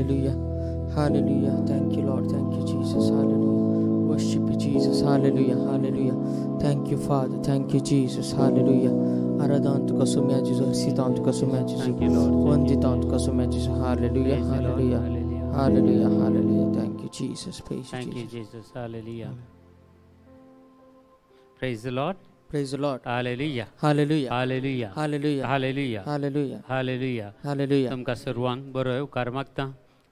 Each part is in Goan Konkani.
Hallelujah, hallelujah. Thank you Lord, thank you Jesus. Hallelujah, worship you Jesus. Hallelujah, hallelujah. Thank you Father, thank you Jesus. Hallelujah. आराधना तुका सोम्या जेजू, हर्षिता तुका सोम्या जेजू, वंदिता तुका सोम्या जेजू. Hallelujah, hallelujah, hallelujah, hallelujah. Thank you Jesus. Praise Thank you Jesus. Hallelujah. Praise the Lord. Praise the Lord. Hallelujah. Hallelujah. Hallelujah. Hallelujah. Hallelujah. Hallelujah. Hallelujah. Hallelujah. तुमकां सर्वांक बरो येवकार मागता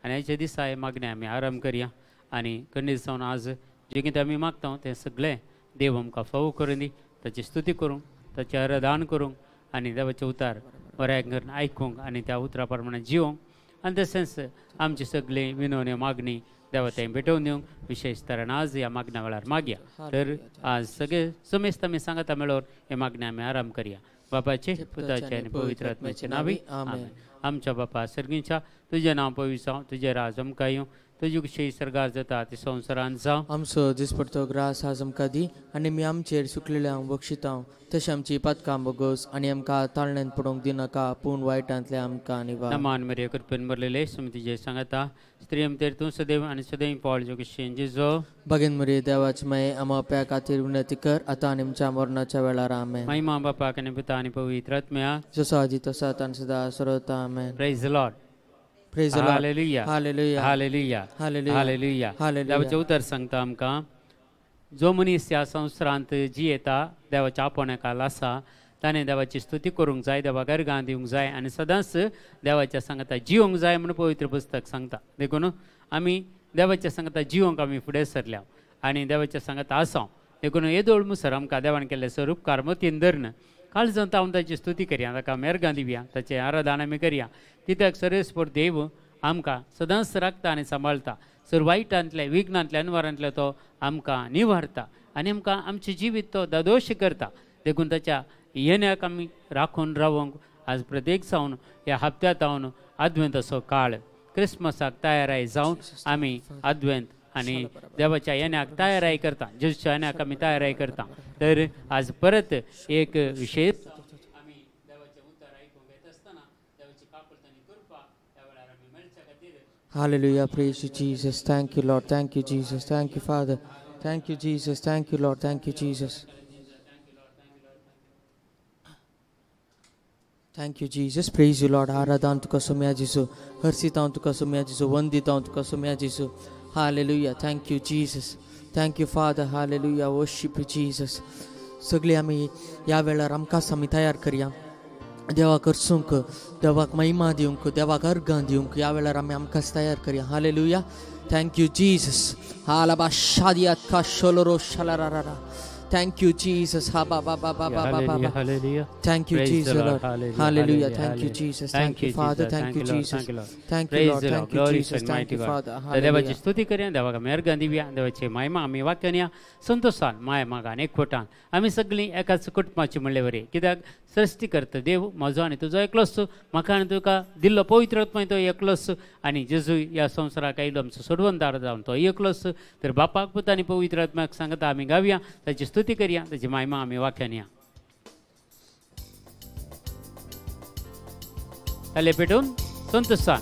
आनी आयच्या दिसा हे मागणें आमी आराम करया आनी खंडीत जावन आज जें कितें आमी मागता तें सगळें देव आमकां फावो करून दी. ताची स्तुती करूंक, ताचें आराधन करूंक आनी देवाचें उतार बऱ्या करून आयकूंक आनी त्या उतरा प्रमाणे जिवंक आनी तशेंच आमची सगळी विनवणी मागणी देवा तें भेटोवन दिवंक विशेश तरेन आज ह्या मागण्या वेळार मागया. तर आज सगळे समेस्त आमी सांगता मेळोर हे मागणें आमी आराम करया. बापाचे, पुताचे आनी पवित्र आत्म्याचे नांवी आमेन. आमच्या बापा सर्गीच्या, तुजें नांव पवित्र जावं, तुजें राज आमकां येवं, तुजी खुशी सर्गार जाता ती संवसारांत जावं. आमचो दिसपडतो ग्रास आज आमकां दी आनी आमी आमचेर सुकलेल्या बक्षितांव तशें आमची पातकां बोगस आनी आमकां ताळण्यांत पडोवंक दिनाका, पूण वायटांतलें आमकां निवार. नमान मरिया, कृपेन भरलेले, सुमतीचे सांगता, स्त्री तेर तूं सदैव आनी सदैव पावल जो खुशीन जिजो. भगीन मरिये देवाचे माये, आमा प्या खातीर विनंती कर आतां आनी आमच्या मरणाच्या वेळार. आमेन. महिमा बापाक आनी पुता आनी पवित्र आत्म्या, जसो आदी तसो आतां आनी सदां सर्वता. आमेन. Praise the Lord. Praise the Lord. Hallelujah. Hallelujah. Hallelujah. Hallelujah. Hallelujah. Hallelujah. देवाचें उतर सांगता आमकां, जो मनीस ह्या संवसारांत जियेता देवाच्या आपोवण्याखाल आसा ताणें देवाची स्तुती करूंक जाय, देवाक अर्गां दिवंक जाय आनी सदांच देवाच्या सांगता जिवंक जाय म्हूण पवित्र पुस्तक सांगता. देखून आमी देवाच्या सांगता जिवंक आमी फुडें सरल्या आनी देवाच्या सांगता आसा. देखून येदोळ मुसर आमकां देवान केल्ले सर उपकार मतीन धरून काळजांत हांव ताची स्तुती करया, ताका मेरगां दिवया, ताचें आराधन आमी करया. कित्याक सर्वेस्पर देव आमकां सदांच राखता आनी सांबाळटा. सर वायटांतले, विघ्नांतले, अनवारांतले तो आमकां निवारता आनी आमकां आमचें जिवीत तो दादोश करता. देखून ताच्या येण्याक आमी राखून रावंक आज प्रत्येक जावन ह्या हप्त्यांत जावन आदवेंताचो काळ क्रिसमसाक तयाराय जावन आमी आदवेंत आनी देवाच्या येण्याक तयाराय करता, जेजूच्या येण्याक आमी तयाराय करता. तर आज परत एक विशेष आमी देवाचें उतर आयकूंक येता आसतना देवाची काकुळट आनी कृपा त्या वेळार आमी मेळच्या खातीर. Hallelujah. Praise you Jesus. Thank you Lord. Thank you Jesus. Thank you Father. Thank you Jesus. Thank you Lord. Thank you Jesus. Thank you Jesus. Praise you Lord. आराधना तुका सोम्या जेजू, हर्षितांव तुका सोम्या जेजू, वंदितांव तुका सोम्या जेजू. Hallelujah. Thank you Jesus. Thank you Father. Hallelujah. Worship you Jesus. सगळे आमी ह्या वेळार आमकांच आमी तयार करया, देवाक हर्सूंक, देवाक महिमा दिवंक, देवाक अर्गां दिवंक. ह्या वेळार आमी आमकांच तयार करया. Hallelujah. Thank you Jesus. हालाबा शादियात का शोलोरो शलारा. Thank you Jesus. Ha ba ba ba ba ba ba ba. Hallelujah. Thank you Praise Jesus the Lord. Lord. Hallelujah. Hallelujah. Hallelujah. Thank you Jesus. Thank Thank you you, Father. Jesus. Thank you Thank you, Lord. Jesus. Thank you, Lord. Thank you Praise Lord. the Lord. Thank you Glory Jesus. to Thank mighty you God. Father. तर देवाची Hallelujah. स्तुती करया, देवाक मेहरगां दिवया, देवाची महिमा आमी वाक्यान संतोशान माया मागान एकवटान आमी सगळीं एकाच कुटुंबाची म्हणले वरी. कित्याक सृश्टी करता देव म्हजो आनी तुजो एकलोच, म्हाका आनी तुका दिल्लो पवित्र आत्मा तो एकलोच आनी जेजू ह्या संवसाराक आयलो आमचो सोडवणदार जावन तो एकलोच. तर बापाक, पुता आनी पवित्र आत्म्याक सांगता आमी गावया, ताची स्तुती करया, ताची महिमा आमी वाक्यान या. ताले पेटून संतोशान.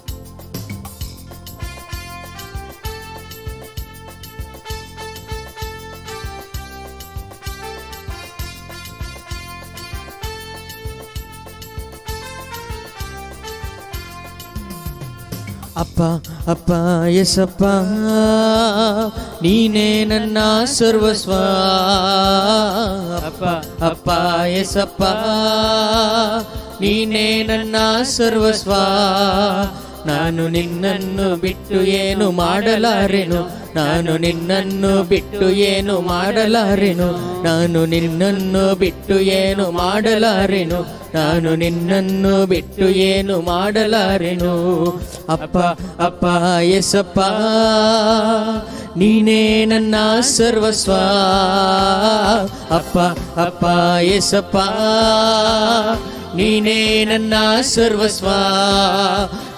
ಅಪ್ಪ ಅಪ್ಪ ಎಸಪ್ಪ ನೀನೇ ನನ್ನ ಸರ್ವಸ್ವ. ಅಪ್ಪ ಅಪ್ಪ ಎಸಪ್ಪ ನೀನೇ ನನ್ನ ಸರ್ವಸ್ವ. ನಾನು ನಿನ್ನನ್ನು ಬಿಟ್ಟು ಏನು ಮಾಡಲಾರೆನು, ನಾನು ನಿನ್ನನ್ನು ಬಿಟ್ಟು ಏನು ಮಾಡಲಾರೆನು, ನಾನು ನಿನ್ನನ್ನು ಬಿಟ್ಟು ಏನು ಮಾಡಲಾರೆನು, ನಾನು ನಿನ್ನನ್ನು ಬಿಟ್ಟು ಏನು ಮಾಡಲಾರೆನು. ಅಪ್ಪ ಅಪ್ಪ ಎಸಪ್ಪ ನೀನೇ ನನ್ನ ಸರ್ವಸ್ವ. ಅಪ್ಪ ಅಪ್ಪ ಎಸಪ್ಪ ನೀನೇ ನನ್ನ ಸರ್ವಸ್ವ.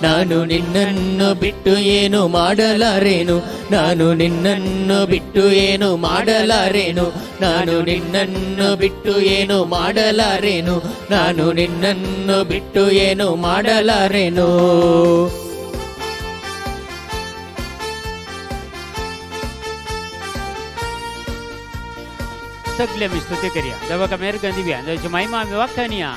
ನಾನು ನಿನ್ನನ್ನು ಬಿಟ್ಟು ಏನು ಮಾಡಲಾರೇನು, ನಾನು ನಿನ್ನನ್ನು ಬಿಟ್ಟು ಏನು ಮಾಡಲಾರೇನು, ನಾನು ನಿನ್ನನ್ನು ಬಿಟ್ಟು ಏನು ಮಾಡಲಾರೇನು, ನಾನು ನಿನ್ನನ್ನು ಬಿಟ್ಟು ಏನು ಮಾಡಲಾರೇನು. सगळे आमी स्तुती करया देवाक मेहरबानी दिवया देवाची महिमा आमी वाखाणया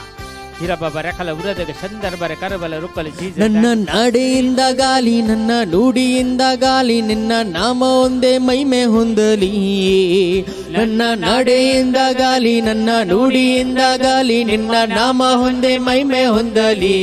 ಹಿರ ಬಾಬಾ ರಕಲ ಉರದಗ ಸಂದರ್ಭರ ಕರಬಲ ರುಕ್ಕಲ ಜೀಸಸ್. ನನ್ನ ನಡೆಯಿಂದ ಗಾಲಿ ನನ್ನ ನುಡಿಯಿಂದ ಗಾಲಿ ನಿನ್ನ ನಾಮ ಒಂದೇ ಮಹಿಮೆ ಹೊಂದಲಿ. ನನ್ನ ನಡೆಯಿಂದ ಗಾಲಿ ನನ್ನ ನುಡಿಯಿಂದ ಗಾಲಿ ನಿನ್ನ ನಾಮ ಒಂದೇ ಮಹಿಮೆ ಹೊಂದಲಿ.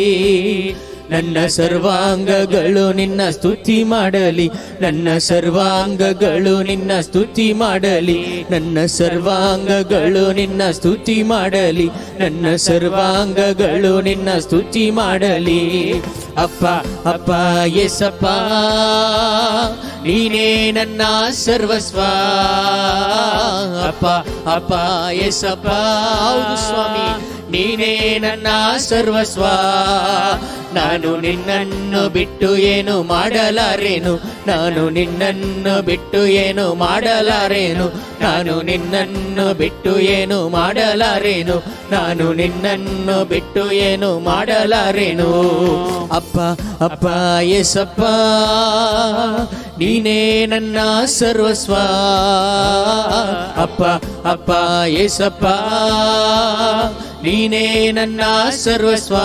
ನನ್ನ ಸರ್ವಾಂಗಗಳು ನಿನ್ನ ಸ್ತುತಿ ಮಾಡಲಿ. ನನ್ನ ಸರ್ವಾಂಗಗಳು ನಿನ್ನ ಸ್ತುತಿ ಮಾಡಲಿ. ನನ್ನ ಸರ್ವಾಂಗಗಳು ನಿನ್ನ ಸ್ತುತಿ ಮಾಡಲಿ. ನನ್ನ ಸರ್ವಾಂಗಗಳು ನಿನ್ನ ಸ್ತುತಿ ಮಾಡಲಿ. ಅಪ್ಪ ಅಪ್ಪ ಯೇಸಪ್ಪ ನೀನೇ ನನ್ನ ಸರ್ವಸ್ವ. ಅಪ್ಪ ಅಪ್ಪ ಯೇಸಪ್ಪ ಹೌದು ಸ್ವಾಮಿ ನೀನೇ ನನ್ನ ಸರ್ವಸ್ವ. ನಾನು ನಿನ್ನನ್ನು ಬಿಟ್ಟು ಏನು ಮಾಡಲಾರೇನು. ನಾನು ನಿನ್ನನ್ನು ಬಿಟ್ಟು ಏನು ಮಾಡಲಾರೇನು. ನಾನು ನಿನ್ನನ್ನು ಬಿಟ್ಟು ಏನು ಮಾಡಲಾರೇನು. ನಾನು ನಿನ್ನನ್ನು ಬಿಟ್ಟು ಏನು ಮಾಡಲಾರೇನು. ಅಪ್ಪ ಅಪ್ಪ ಯೇಸಪ್ಪ ನೀನೇ ನನ್ನ ಸರ್ವಸ್ವ. ಅಪ್ಪ ಅಪ್ಪ ಯೇಸಪ್ಪ ನೀನೇ ನನ್ನ ಸರ್ವಸ್ವ.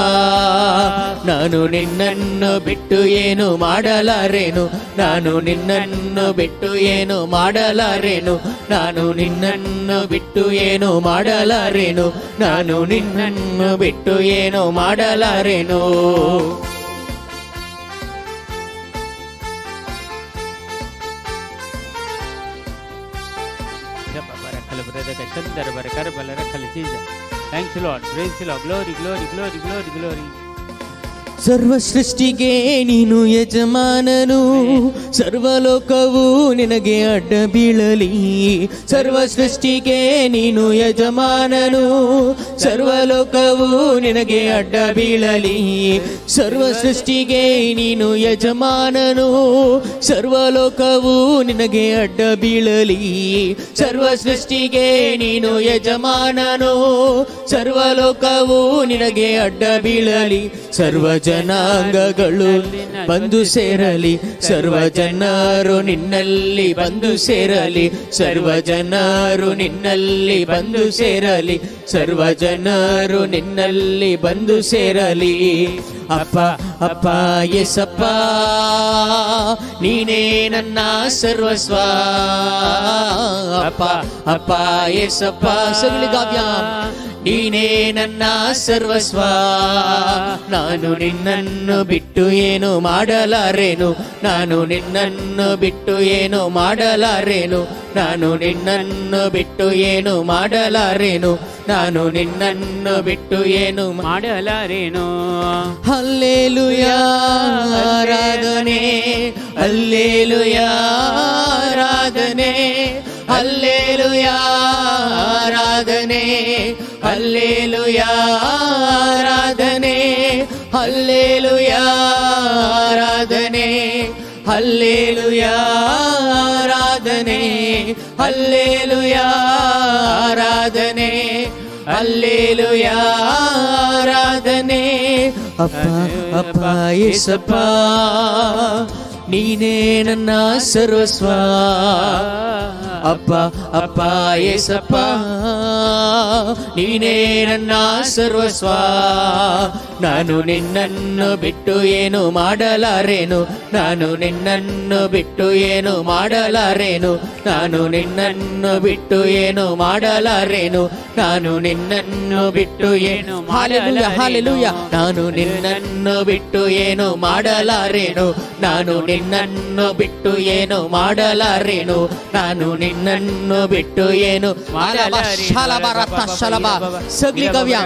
ನಾನು ನಿನ್ನನ್ನು ಬಿಟ್ಟು ಏನು ಮಾಡಲಾರೇನು. ನಾನು ನಿನ್ನನ್ನು ಬಿಟ್ಟು ಏನು ಮಾಡಲಾರೇನು. ನಾನು ನಿನ್ನನ್ನು ಬಿಟ್ಟು ಏನು ಮಾಡಲಾರೇನು. ನಾನು ನಿನ್ನನ್ನು ಬಿಟ್ಟು ಏನು ಮಾಡಲಾರೇನು. Thank you, Lord. Praise the Lord. Glory, glory, glory, glory, glory. ಸರ್ವ ಸೃಷ್ಟಿಗೆ ನೀನು ಯಜಮಾನನು. ಸರ್ವಲೋಕವು ನಿನಗೆ ಅಡ್ಡ ಬೀಳಲಿ. ಸರ್ವ ಸೃಷ್ಟಿಗೆ ನೀನು ಯಜಮಾನನು. ಸರ್ವಲೋಕವು ನಿನಗೆ ಅಡ್ಡ ಬೀಳಲಿ. ಸರ್ವ ಸೃಷ್ಟಿಗೆ ನೀನು ಯಜಮಾನನು. ಸರ್ವಲೋಕವು ನಿನಗೆ ಅಡ್ಡ ಬೀಳಲಿ. ಸರ್ವ ಸೃಷ್ಟಿಗೆ ನೀನು ಯಜಮಾನನು. ಸರ್ವಲೋಕವು ನಿನಗೆ ಅಡ್ಡ ಬೀಳಲಿ. ಸರ್ವ ಜನಾಂಗಗಳು ಬಂದು ಸೇರಲಿ. ಸರ್ವ ಜನರು ನಿನ್ನಲ್ಲಿ ಬಂದು ಸೇರಲಿ. ಸರ್ವ ಜನರು ನಿನ್ನಲ್ಲಿ ಬಂದು ಸೇರಲಿ. ಸರ್ವ ಜನರು ನಿನ್ನಲ್ಲಿ ಬಂದು ಸೇರಲಿ. ಅಪ್ಪ ಅಪ್ಪ ಯೇಸಪ್ಪ ನೀನೇ ನನ್ನ ಸರ್ವಸ್ವ. ಅಪ್ಪ ಅಪ್ಪ ಯೇಸಪ್ಪ ಸಗಳಿ ಗಾವ್ಯ ನೀನೇ ನನ್ನ ಸರ್ವಸ್ವ. ನಾನು ನಿನ್ನನ್ನು ಬಿಟ್ಟು ಏನು ಮಾಡಲಾರೇನು. ನಾನು ನಿನ್ನನ್ನು ಬಿಟ್ಟು ಏನು ಮಾಡಲಾರೇನು. ನಾನು ನಿನ್ನನ್ನು ಬಿಟ್ಟು ಏನು ಮಾಡಲಾರೇನು. ನಾನು ನಿನ್ನನ್ನು ಬಿಟ್ಟು ಏನು ಮಾಡಲಾರೇನು. ಹಲ್ಲೆಲೂಯಾ ಆರಾಧನೆ. ಹಲ್ಲೆಲೂಯಾ ಆರಾಧನೆ. ಹಲ್ಲೆಲೂಯಾ ಆರಾಧನೆ. ಹಲ್ಲೆಲೂಯಾ ಆರಾಧನೆ. ಹಲ್ಲೆಲೂಯಾ ಆರಾಧನೆ. ಹಲ್ಲೆಲೂಯಾ ಆರಾಧನೆ. ಹಲ್ಲೆಲೂಯಾ ಆರಾಧನೆ. ಹಲ್ಲೆಲೂಯಾ ಆರಾಧನೆ. ಅಪ್ಪ ಅಪ್ಪ ಯೇಸಪ್ಪ ನೀನೇ ನನ್ನ ಸರ್ವಸ್ವ. ಅಪ್ಪ ಅಪ್ಪ ಯೇಸಪ್ಪ ನೀನೇ ನನ್ನ ಸರ್ವಸ್ವ. ನಾನು ನಿನ್ನನ್ನು ಬಿಟ್ಟು ಏನು ಮಾಡಲಾರೇನು. ನಾನು ನಿನ್ನನ್ನು ಬಿಟ್ಟು ಏನು ಮಾಡಲಾರೇನು. ನಾನು ನಿನ್ನನ್ನು ಬಿಟ್ಟು ಏನು ಮಾಡಲಾರೇನು. ನಾನು ನಿನ್ನನ್ನು ಬಿಟ್ಟು ಏನು. Hallelujah hallelujah. ನಾನು ನಿನ್ನನ್ನು ಬಿಟ್ಟು ಏನು ಮಾಡಲಾರೇನು. ನಾನು ನಿನ್ನನ್ನು ಬಿಟ್ಟು ಏನು ಮಾಡಲಾರೇನು. ನಾನು ನಿನ್ನನ್ನು ಬಿಟ್ಟು ಏನು ಮಾಡಲಾರೇನು. सगळी गावया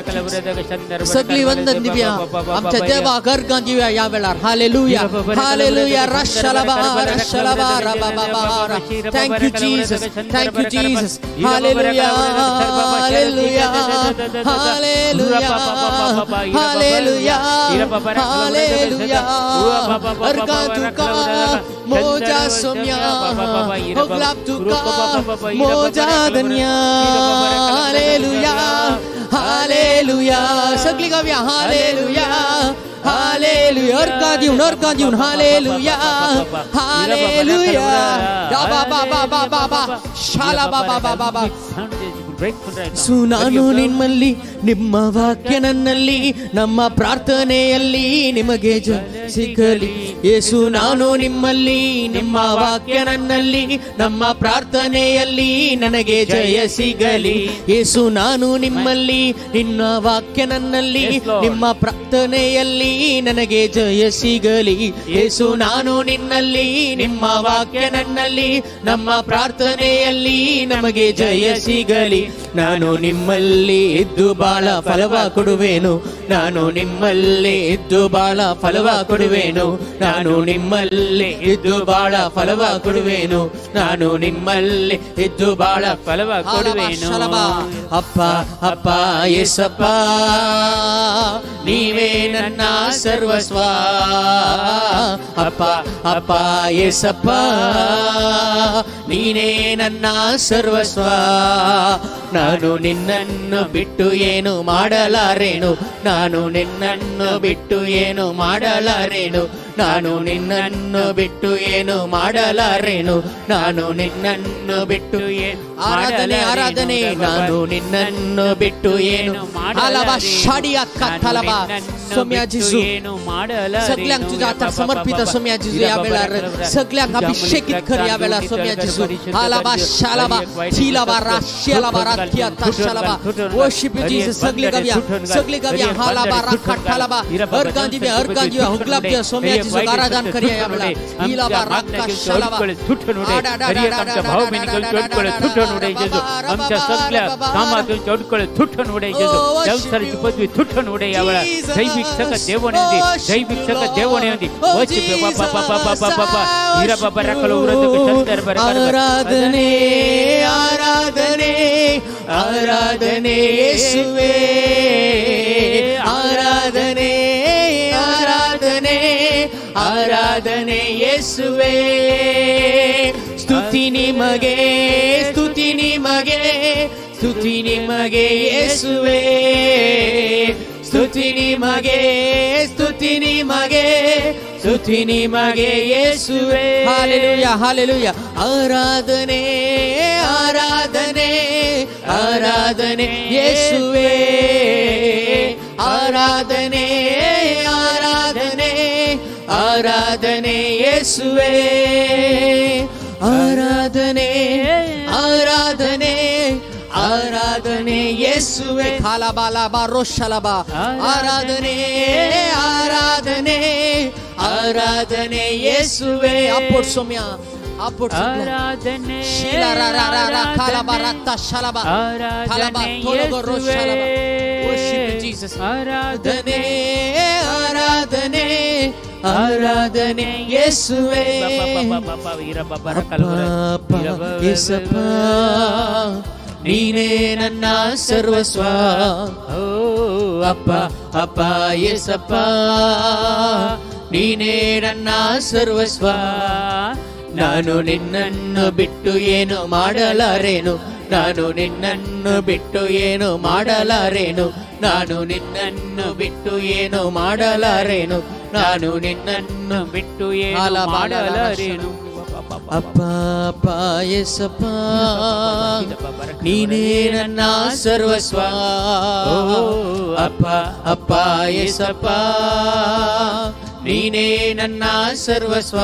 सगळी वंदन दिव्या आमच्या देवा गर्गां दिव्या या वेळार. Hallelujah hallelujah. रशलबा रशलबा rava. Thank you Jesus. Thank you Jesus. Hallelujah hallelujah hallelujah hallelujah hallelujah. अर्गा तुका मोजा सोम्या होगलाब तुका मोजा धन्या. Hallelujah hallelujah. सगळी गावया हालेलुया हालेलुया. अर्का देऊन अर्का देऊन हालेलुया हालेलुया. बा बा बा बा बा बा शाला बा बा बा बा. ನಾನು ನಿಮ್ಮಲ್ಲಿ, ನಿಮ್ಮ ವಾಕ್ಯ ನನ್ನಲ್ಲಿ, ನಮ್ಮ ಪ್ರಾರ್ಥನೆಯಲ್ಲಿ ನಿಮಗೆ ಸಿಗಲಿ. ಯೇಸು ನಾನು ನಿಮ್ಮಲ್ಲಿ, ನಿಮ್ಮ ವಾಕ್ಯ ನನ್ನಲ್ಲಿ, ನಮ್ಮ ಪ್ರಾರ್ಥನೆಯಲ್ಲಿ ನನಗೆ ಜಯ ಸಿಗಲಿ. ಯೇಸು ನಾನು ನಿಮ್ಮಲ್ಲಿ, ನಿನ್ನ ವಾಕ್ಯ ನನ್ನಲ್ಲಿ, ನಿಮ್ಮ ಪ್ರಾರ್ಥನೆಯಲ್ಲಿ ನನಗೆ ಜಯ ಸಿಗಲಿ. ಯೇಸು ನಾನು ನಿನ್ನಲ್ಲಿ, ನಿಮ್ಮ ವಾಕ್ಯ ನನ್ನಲ್ಲಿ, ನಮ್ಮ ಪ್ರಾರ್ಥನೆಯಲ್ಲಿ ನಮಗೆ ಜಯ ಸಿಗಲಿ. ನಾನು ನಿಮ್ಮಲ್ಲಿ ಇದ್ದು ಬಾಳ ಫಲವ ಕೊಡುವೆನು, ನಾನು ನಿಮ್ಮಲ್ಲಿ ಇದ್ದು ಬಾಳ ಫಲವ ಕೊಡುವೆನು, ನಾನು ನಿಮ್ಮಲ್ಲಿ ಇದ್ದು ಬಾಳ ಫಲವ ಕೊಡುವೆನು, ನಾನು ನಿಮ್ಮಲ್ಲಿ ಇದ್ದು ಬಾಳ ಫಲವ ಕೊಡುವೆನು. ಅಪ್ಪ ಅಪ್ಪ ಯೇಸಪ್ಪ, ನೀವೇ ನನ್ನ ಸರ್ವಸ್ವ. ಅಪ್ಪ ಅಪ್ಪ ಯೇಸಪ್ಪ, ನೀನೇ ನನ್ನ ಸರ್ವಸ್ವ. ನಾನು ನಿನ್ನನ್ನು ಬಿಟ್ಟು ಏನು ಮಾಡಲಾರೇನು, ನಾನು ನಿನ್ನನ್ನು ಬಿಟ್ಟು ಏನು ಮಾಡಲಾರೇನು, ನಾನು ನಿನ್ನನ್ನು ಬಿಟ್ಟು ಏನು ಮಾಡಲಾರೇನು, ನಾನು ನಿನ್ನನ್ನು ಬಿಟ್ಟು ಏನು. ಆರಾಧನೆ ಆರಾಧನೆ. ನಾನು ನಿನ್ನನ್ನು ಬಿಟ್ಟು ಏನು सगळ्यांक तुझ्या हातार समर्पित सोम्या जेजू या वेळार, सगळ्यांक अभिषेकित कर या वेळार सोम्या जेजू. आलाबा शालाबा चिलाबा राशियालाबा राखिया ताशालाबा. Worship Jesus. सगळे गावया, सगळे गावया. हालाबा राखा ठालाबा. हर गांधी बे, हर गांधी हुकलाब द्या सोम्या जेजू. आराधन करूया या वेळार. इलाबा राखा शालाबा. आमच्या सगळ्या कामातून चौडकळे तुटून उडे जेजू. संसाराची पदवी तुटून उडे या वेळा. दैविक सगळं देवण येऊन दे, दैविक सगळं देवण येऊन दे. बाबा बाबा बाबा बाबा हिरा बाबा राखलो. आराधने आराधने आराधने येशुवे, आराधने आराधने आराधने येशुवे. ಸ್ತುತಿ ನಿಮಗೆ, ಸ್ತುತಿ ನಿಮಗೆ, ಸ್ತುತಿ ನಿಮಗೆ ಯೇಸುವೆ. ಸ್ತುತಿ ನಿಮಗೆ, ಸ್ತುತಿ ನಿಮಗೆ, ಸ್ತುತಿ ನಿಮಗೆ ಯೇಸುವೆ. Hallelujah hallelujah. ಆರಾಧನೆ ಆರಾಧನೆ ಆರಾಧನೆ ಯೇಸುವೆ, ಆರಾಧನೆ ಆರಾಧನೆ ಆರಾಧನೆ ಯೇಸುವೆ. ಆರಾಧನೆ ಆರಾಧನೆ ಆರಾಧನೆ ಯೇಸುವೆ. ಖಾಲಬಾಲಬಾ ರೋಷಲಬಾ. ಆರಾಧನೆ ಆರಾಧನೆ ಆರಾಧನೆ ಯೇಸುವೆ. ಅಪ್ಪೋಟ್ ಸೌಮ್ಯ, ಅಪ್ಪೋಟ್ ಆರಾಧನೆ. ಶೀಲಾ ರಾ ರಾ ರಾ ಖಾಲಬಾ ರಕ್ತ ಶಲಬಾ ಖಾಲಬಾ ತೋಲಗೋ ರೋಷಲಬಾ. Worship Jesus. ಆರಾಧನೆ ಆರಾಧನೆ ಆರಾಧನೆ ಯೇಸುವೆ. ಅಪ್ಪ ಯೇಸಪ್ಪ, ನೀನೇ ನನ್ನ ಸರ್ವಸ್ವ. ಅಪ್ಪ ಅಪ್ಪ ಯೇಸಪ್ಪ, ನೀನೇ ನನ್ನ ಸರ್ವಸ್ವ. ನಾನು ನಿನ್ನನ್ನು ಬಿಟ್ಟು ಏನು ಮಾಡಲಾರೇನು, ನಾನು ನಿನ್ನನ್ನು ಬಿಟ್ಟು ಏನು ಮಾಡಲಾರೇನು, ನಾನು ನಿನ್ನನ್ನು ಬಿಟ್ಟು ಏನು ಮಾಡಲಾರೇನು, ನಾನು ನಿನ್ನನ್ನು ಬಿಟ್ಟು ಏನು ಮಾಡಲಾರೇನು. ಅಪ್ಪ ಅಪ್ಪ ಯೇಸಪ್ಪ, ನೀನೇ ನನ್ನ ಸರ್ವಸ್ವ. ಅಪ್ಪ ಅಪ್ಪ ಯೇಸಪ್ಪ, ನೀನೇ ನನ್ನ ಸರ್ವಸ್ವ.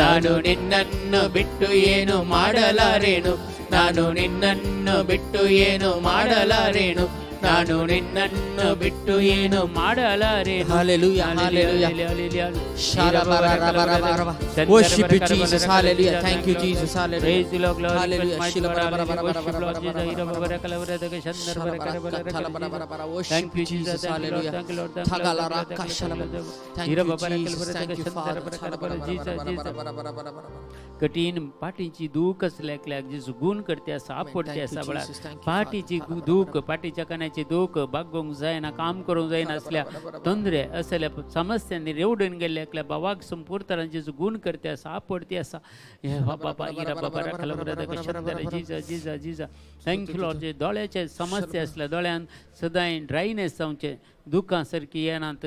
ನಾನು ನಿನ್ನನ್ನು ಬಿಟ್ಟು ಏನು ಮಾಡಲಾರೇನು, ನಾನು ನಿನ್ನನ್ನು ಬಿಟ್ಟು ಏನು ಮಾಡಲಾರೇನು, ನಾನು ನಿನ್ನನ್ನು ಬಿಟ್ಟು ಏನು ಮಾಡಲಾರೇನು. Hallelujah hallelujah. Worship you Jesus. Hallelujah. Thank you Jesus. Hallelujah. Praise the Lord. Glory. Hallelujah. Thank you Jesus. Hallelujah. Thank you Jesus. Thank you Father. कठीण पाठीची दूख असल्या एकल्याक जेजू गुण करते आसा, आपडते आसा बळा. पाठीची दूख, पाठीच्या कानाची दूख बागोवंक जायना, काम करूंक जायना असल्या तोंदरे असल्या समस्यांनी रेवडून गेल्ल्या एकल्या बाबाक संपूर्ण जेजू गुण करते आसा, आपडते आसा. हे बाबा इरा बाबा राखला जिजा जिजा जिजा. Thank you Lord. दोळ्याचे समस्या असल्या, दोळ्यान सदांय ड्रायनेस जावचें, दुखां सारकी येनात,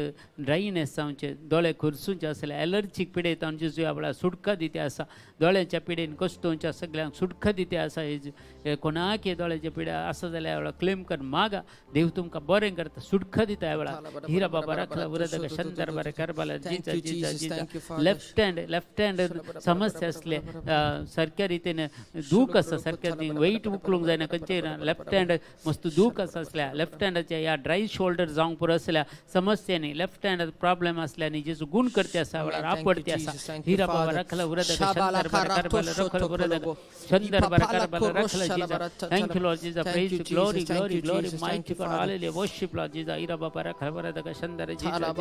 ड्रायनेस जावचे, दोळे खुरसूंचे आसले, एलर्जीक पिडेत आनी जेजू ह्या वेळार सुटका दिते आसा. दोळ्यांच्या पिडेन कश्टोवच्या सगळ्यांक सुटका दिते आसा. हे कोणाक हे दोळ्याच्या पिड्या आसा जाल्यार ह्या वेळार क्लेम कर मागा, देव तुमकां बरें करता, सुटका दिता ह्या वेळार. हिरा बाबा राखला उरदक शंदर बरें करबाला जिजा जिजा जिजा. लेफ्ट हँड, लेफ्ट हँड समस्या आसले सारक्या रितीन दूख आसा, सारक्या वेट उखलूंक जायना खंयचेय, लेफ्ट हँड मस्त दूख आसा आसल्या, लेफ्ट हँडाच्या ह्या ड्राय शोल्डर जावंक पुरो आसल्या समस्यांनी, लेफ्ट हँड प्रॉब्लेम आसल्यानी जेजू गुण करते आसा वेळार आपडते आसा. हिरा बाबा राखला उरदक शंदर बरें करबाला रखला उरदक शंदर बरें करबाला रखला जिजा. Thank you Lord Jesus, praise you, glory glory glory mighty God, hallelujah, worship Lord Jesus. Hira Baba रखला उरदक शंदर जिजा.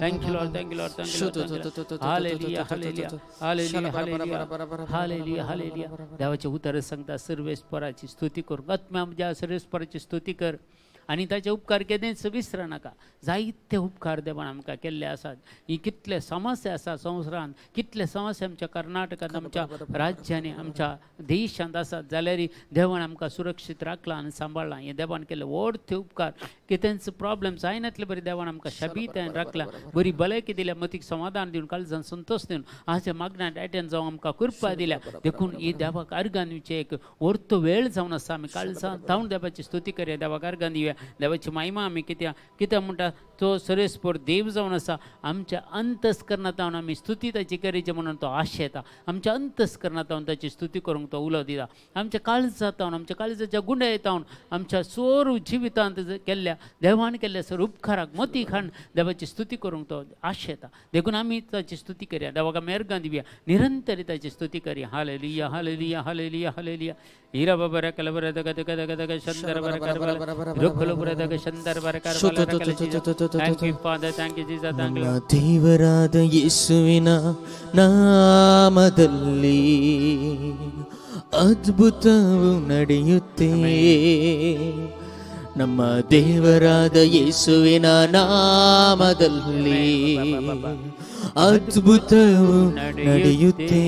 Thank you Lord, thank you Lord, thank you Lord. Hallelujah hallelujah hallelujah hallelujah hallelujah hallelujah. देवाचे उतर सांगता सर्वेस्पराची स्तुती करूंक, आत्म्या म्हज्या सर्वेस्पराची स्तुती कर आनी ताचे उपकार केन्नाच विसर नाका. जायते उपकार देवान आमकां केल्ले आसात. ही कितले समस्या आसा संवसारांत, कितले समस्या आमच्या कर्नाटकांत, आमच्या राज्यांनी, आमच्या देशांत आसात, जाल्यार देवान आमकां सुरक्षीत राखलां आनी सांबाळ्ळां. हें देवान केल्ले व्हड ते उपकार. कितेंच प्रॉब्लेम जायनातले बरी देवान आमकां शाबीतायेन राखलां, बरी भलायकी दिल्या, मतीक समाधान दिवन, काळजान संतोश दिवन, हाच्या मागण्यांत एटेंड जावंक आमकां कृपा दिल्या. देखून ही देवाक अर्गान दिवचें एक व्हडतो वेळ जावन आसा. आमी काळजान धांवन देवाची स्तुती करया, देवाक अर्गान दिवया, देवाची महिमा आमी कित्याक कित्याक म्हणटा तो सर्वेस्पर देव जावन आसा. आमच्या अंतस्करणांत आमी स्तुती ताची करीची म्हणून तो आशेता. आमच्या अंतस्करणांत ताची स्तुती करूंक तो उलो दिता. आमच्या काळजांत, आमच्या काळजाच्या गुंड्या येतावन, आमच्या सोरू जिवितांत केल्ल्या देवान केल्ल्या सर उपकाराक मती खाण देवाची स्तुती करूंक तो आशेता. देखून आमी ताची स्तुती करया, देवाक आमी अर्गां दिवया, निरंतर ताची स्तुती करया. हालेलुया हालेलुया हालेलुया हालेलुया. हिरा बाबा रकल बरं दग दग दग दग शंदर बरं करबला रखल बरं दग शंदर बरं Karbala रकल. Thank you Father, thank you Jesus, thank you. ದೇವರಾದ ಯೇಸುವಿನ ನಾಮದಲ್ಲಿ ಅದ್ಭುತವು ನಡೆಯುತ್ತೆ. ನಮ್ಮ ದೇವರಾದ ಯೇಸುವಿನ ನಾಮದಲ್ಲಿ ಅದ್ಭುತವು ನಡೆಯುತ್ತೆ.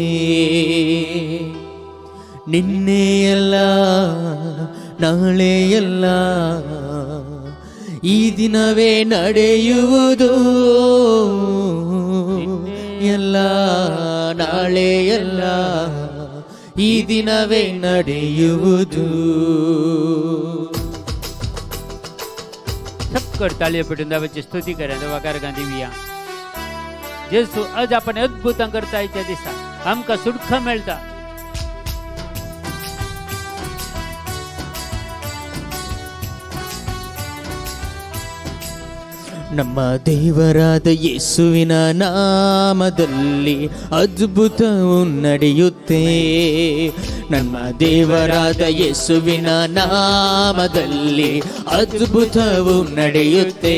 ನಿನ್ನೆಯಲ್ಲ ನಾಳೆಯಲ್ಲ ಈ ದಿನವೇ ನಡೆಯುವುದು, ಎಲ್ಲ ನಾಳೆಯಲ್ಲ ಈ ದಿನವೇ ನಡೆಯುವುದು. सबकर ताळयो पेटून देवाची स्तुती करा, देवाक अर्गां दिवया. जेजू आज आपण अद्भुतां करता आयच्या दिसा, आमकां सुटका मेळटा. ನಮ್ಮ ದೇವರಾದ ಯೇಸುವಿನ ನಾಮದಲ್ಲಿ ಅದ್ಭುತವು ನಡೆಯುತ್ತೆ. ನಮ್ಮ ದೇವರಾದ ಯೇಸುವಿನ ನಾಮದಲ್ಲಿ ಅದ್ಭುತವು ನಡೆಯುತ್ತೆ.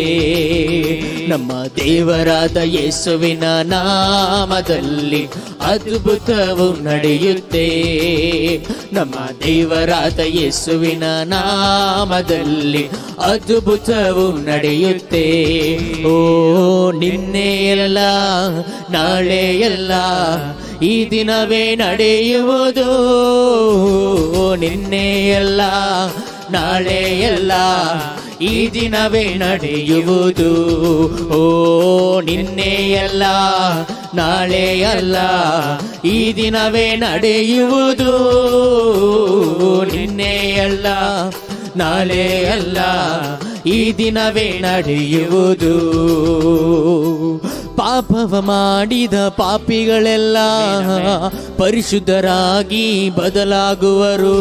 ನಮ್ಮ ದೇವರಾದ ಯೇಸುವಿನ ನಾಮದಲ್ಲಿ ಅದ್ಭುತವು ನಡೆಯುತ್ತೆ. ನಮ್ಮ ದೇವರಾದ ಯೇಸುವಿನ ನಾಮದಲ್ಲಿ ಅದ್ಭುತವು ನಡೆಯುತ್ತೆ. ಓ ನಿನ್ನೆಯಲ್ಲ ನಾಳೆಯಲ್ಲ ಈ ದಿನವೇ ನಡೆಯುವುದು, ನಿನ್ನೆಯಲ್ಲ ನಾಳೆಯಲ್ಲ ಈ ದಿನವೇ ನಡೆಯುವುದು. ಓ ನಿನ್ನೆಯಲ್ಲ ನಾಳೆಯಲ್ಲ ಈ ದಿನವೇ ನಡೆಯುವುದು, ನಿನ್ನೆಯಲ್ಲ ನಾಳೆಯಲ್ಲ ಈ ದಿನವೇ ನಡೆಯುವುದು. ಪಾಪವ ಮಾಡಿದ ಪಾಪಿಗಳೆಲ್ಲ ಪರಿಶುದ್ಧರಾಗಿ ಬದಲಾಗುವರು.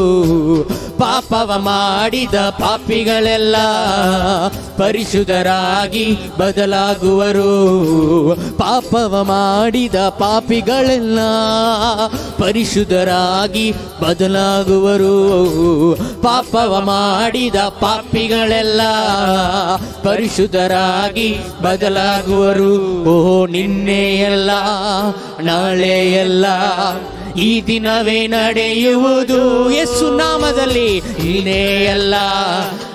ಪಾಪವ ಮಾಡಿದ ಪಾಪಿಗಳೆಲ್ಲ ಪರಿಶುದ್ಧರಾಗಿ ಬದಲಾಗುವರು. ಪಾಪವ ಮಾಡಿದ ಪಾಪಿಗಳೆಲ್ಲ ಪರಿಶುದ್ಧರಾಗಿ ಬದಲಾಗುವರು. ಪಾಪವ ಮಾಡಿದ ಪಾಪಿಗಳೆಲ್ಲ ಪರಿಶುದ್ಧರಾಗಿ ಬದಲಾಗುವರು. ಓ ನಿನ್ನೆಯಲ್ಲ ನಾಳೆಯಲ್ಲ ಈ ದಿನವೇ ನಡೆಯುವುದು ಯೇಸು ನಾಮದಲ್ಲಿ. ನಿನ್ನೆಯಲ್ಲ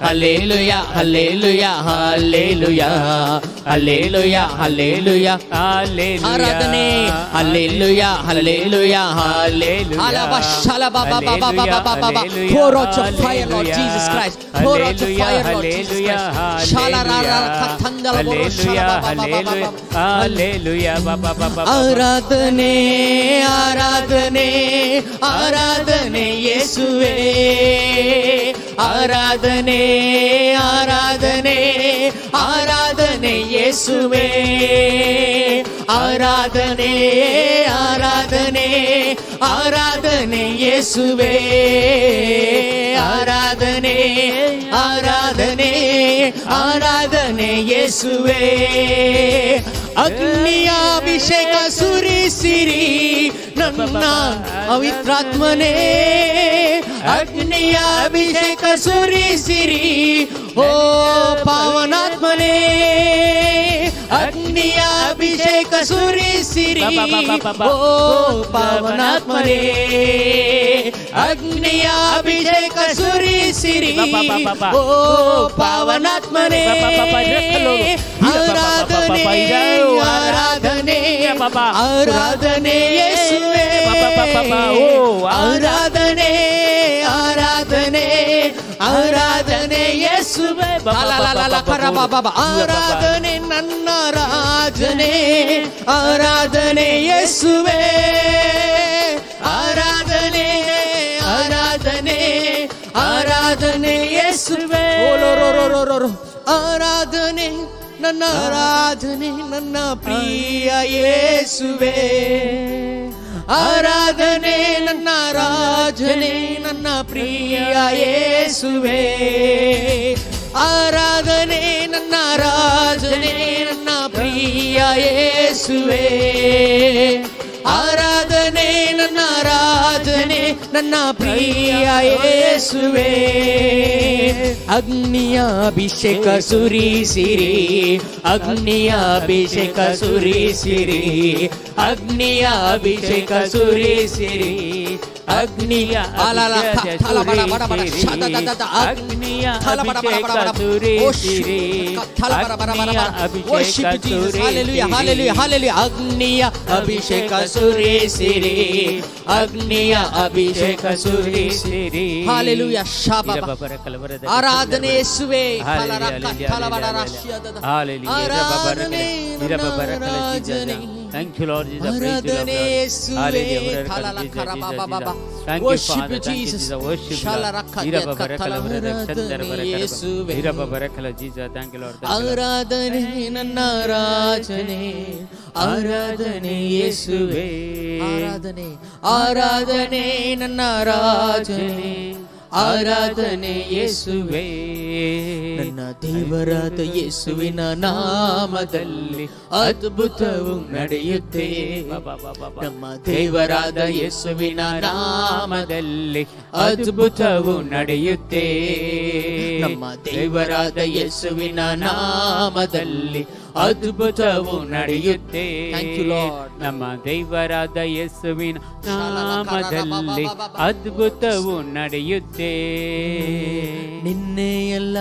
Hallelujah, hallelujah, hallelujah, hallelujah, hallelujah, hallelujah. ಆರಾಧನೆ, ಹಲ್ಲೆಲೂಯಾ, ಹಲ್ಲೆಲೂಯಾ, hallelujah. ಅಲಬ ಶಲಬ ಬ ಬ ಬ ಬ ಬ ಬ ಬ. Pour out your fire, Lord Jesus Christ. Pour out your fire, Lord Jesus Christ. ಶಾಲರಾರ ಕಥಂದಲ ಬರೋ ಶಲ ಬ ಬ ಬ ಬ ಬ. ಹಲ್ಲೆಲೂಯಾ ಬ ಬ ಬ ಬ. ಆರಾಧನೆ, ಆರಾಧನೆ, ಆರಾಧನೆ ಯೇಸುವೇ. ಆರಾಧನೆ, ಆರಾಧನೆ, ಆರಾಧನೆ ಯೇಸುವೇ. ಆರಾಧನೆ, ಆರಾಧನೆ, ಆರಾಧನೆ ಯೇಸುವೇ. ಆರಾಧನೆ, ಆರಾಧನೆ, ಆರಾಧನೆ ಯೇಸುವೇ. ಅಗ್ನಿಯ ಅಭಿಷೇಕ ಸುರಿಸಿರಿ ನನ್ನ ಪವಿತ್ರಾತ್ಮನೇ. ಅಗ್ನಿಯ ಅಭಿಷೇಕ ಸುರಿಸಿರಿ ಓ ಪಾವನಾತ್ಮನೇ. ಅಗ್ನಿಯ ಅಭಿಷೇಕ ಸುರಿಸಿರಿ ಓ ಪಾವನಾತ್ಮನೇ. ಅಗ್ನಿಯ ಅಭಿಷೇಕ ಸುರಿಸಿರಿ ಓ ಪಾವನಾತ್ಮನೇ. ಆರಾಧನೆ, ಆರಾಧನೆ, ಆರಾಧನೆ ಯೇಸುವೇ. ಆರಾಧನೆ, ಆರಾಧನೆ, ಆರಾಧನೆ ಯೇಸುವೇ. ಆರಾಧನೆ ನನ್ನ ರಾಜನೇ, ಆರಾಧನೆ ಯೇಸುವೇ. ಆರಾಧನೆ, ಆರಾಧನೆ, ಆರಾಧನೆ ಯೇಸುವೇ. ಆರಾಧನೆ ನನ್ನ ರಾಜನೇ, ನನ್ನ ಪ್ರಿಯ ಯೇಸುವೇ. ಆರಾಧನೆ ನನ್ನ ರಾಜನೇ, ನನ್ನ ಪ್ರಿಯ ಯೇಸುವೇ. ಆರಾಧನೆ ನನ್ನ ರಾಜನೇ, ನನ್ನ ಪ್ರಿಯ ಯೇಸುವೇ. ಆರಾಧನೆ ನನ್ನ ರಾಜನೇ, ನನ್ನ ಪ್ರಿಯ ಯೇಸುವೇ. ಅಗ್ನಿಯ ಅಭಿಷೇಕ ಸುರಿಸಿರಿ, ಅಗ್ನಿಯ ಅಭಿಷೇಕ ಸುರಿಸಿರಿ, ಅಗ್ನಿಯ ಅಭಿಷೇಕ ಸುರಿಸಿರಿ, ಅಗ್ನಿಯ ಅಗ್ನಿಯ ಅಭಿಷೇಕ ಸುರಿಸಿರಿ, ಅಗ್ನಿಯ ಅಭಿಷೇಕ ಸುರಿಸಿರಿ. ಹಾಲೆಲೂಯಾ. ಆರಾಧನೆ ಯೇಸುವೇ. ಆರಾಧನೆ ರಾಜನೇ. Thank you, Lord Jesus. Praise you, Lord. Hallelujah. Thank you, Father. Thank you, Jesus. Worship you, Lord. Thank you, Lord. ಆರಾಧನೆ ನನ್ನ ರಾಜನೇ, ಆರಾಧನೆ ಯೇಸುವೇ. ಆರಾಧನೆ, ಆರಾಧನೆ ನನ್ನ ರಾಜನೇ, ಆರಾಧನೆ ಯೇಸುವೇ. ನನ್ನ ದೇವರಾದ ಯೇಸುವಿನ ನಾಮದಲ್ಲಿ ಅದ್ಭುತವು ನಡೆಯುತ್ತೆ. ನಮ್ಮ ದೇವರಾದ ಯೇಸುವಿನ ನಾಮದಲ್ಲಿ ಅದ್ಭುತವು ನಡೆಯುತ್ತೆ. ನಮ್ಮ ದೇವರಾದ ಯೇಸುವಿನ ನಾಮದಲ್ಲಿ ಅದ್ಭುತವು ನಡೆಯುತ್ತೆ. Thank you Lord. ನಮ್ಮ ದೇವರಾದ ಯೇಸುವಿನ ನಾಮದಲ್ಲಿ ಅದ್ಭುತವು ನಡೆಯುತ್ತೆ. ನಿನ್ನೆಯಲ್ಲ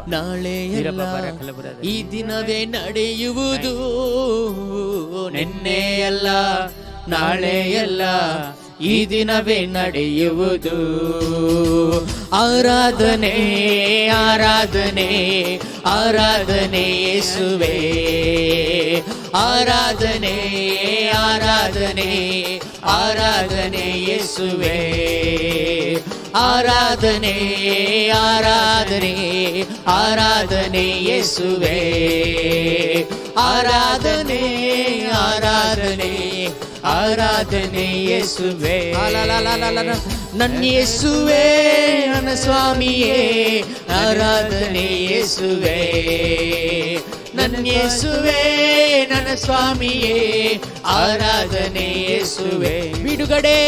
ನಾಳೆಯಲ್ಲ ಈ ದಿನವೇ ನಡೆಯುವುದು. ನಿನ್ನೆಯಲ್ಲ ನಾಳೆಯಲ್ಲ ಈ ದಿನವೇ ನಡೆಯುವುದು. ಆರಾಧನೆ, ಆರಾಧನೆ, ಆರಾಧನೆ ಯೇಸುವೇ. ಆರಾಧನೆ, ಆರಾಧನೆ, ಆರಾಧನೆ ಯೇಸುವೇ. ಆರಾಧನೆ, ಆರಾಧನೆ, ಆರಾಧನೆ ಯೇಸುವೇ. ಆರಾಧನೆ, ಆರಾಧನೆ, ಆರಾಧನೆ ಯೇಸುವೇ. ನನ್ನ ಯೇಸುವೇ, ನನ್ನ ಸ್ವಾಮಿಯೇ, ಆರಾಧನೆ ಯೇಸುವೇ. ನನ್ನ ಯೇಸುವೇ, ನನ್ನ ಸ್ವಾಮಿಯೇ, ಆರಾಧನೆ ಯೇಸುವೇ. ಬಿಡುಗಡೆ,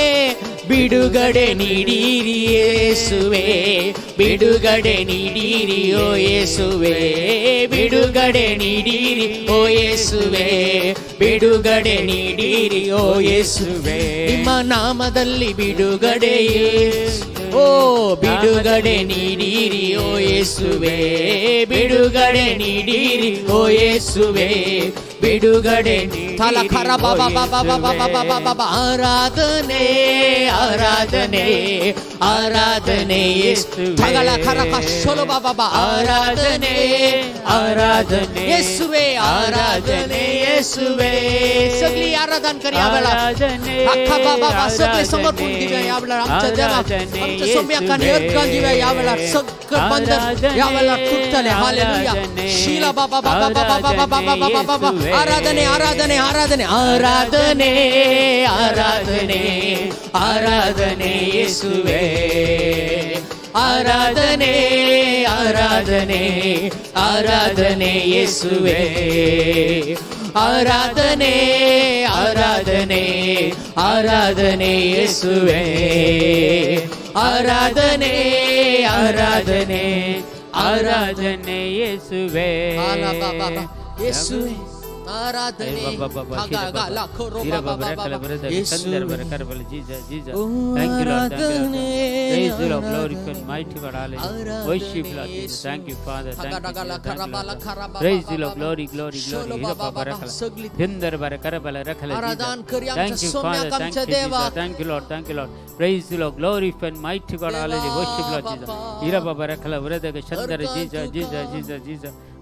ಬಿಡುಗಡೆ ನೀಡಿರಿ ಯೇಸುವೇ, ಬಿಡುಗಡೆ ನೀಡಿರಿ ಓ ಯೇಸುವೇ, ಬಿಡುಗಡೆ ನೀಡಿರಿ ಓ ಯೇಸುವೇ, ಬಿಡುಗಡೆ ನೀಡಿರಿ ಓ ಯೇಸುವೇ. ನಿಮ್ಮ ನಾಮದಲ್ಲಿ ಬಿಡುಗಡೆ ಯೇಸುವೇ. ಓ ಬಿಡುಗಡೆ ನೀಡಿರಿ ಓ ಯೇಸುವೇ, ಬಿಡುಗಡೆ ನೀಡಿರಿ ಓ ಯೇಸುವೇ, ಬಿಡುಗಡೆ ತಲಖರ ಬಾಬಾ ಬಾಬಾ ಬಾಬಾ ಬಾಬಾ ಬಾಬಾ. ಆರಾಧನೆ ಆರಾಧನೆ ಆರಾಧನೆ ಯೇಸು ತಗಳ ಖರ ಕಶೋಲ ಬಾಬಾ. ಆರಾಧನೆ ಆರಾಧನೆ ಯೇಸುವೆ, ಆರಾಧನೆ ಯೇಸುವೆ. सगळी आराधन करी यावेळा अख्खा बाबा सगळे समर्पण दिव्या यावेळा आमच्या देवा, आमच्या सौम्याकाने अर्घ दिव्या यावेळा, सगळं बंधन यावेळा तुटतले. हालेलुया. शीला बाबा बाबा बाबा बाबा बाबा बाबा बाबा. आराधने आराधने आराधने आराधने आराधने आराधने येसुवे, आराधने आराधने आराधने येसुवे, आराधने आराधने आराधने येसुवे, आराधने आराधने आराधने येसुवे. येसुवे आराधने.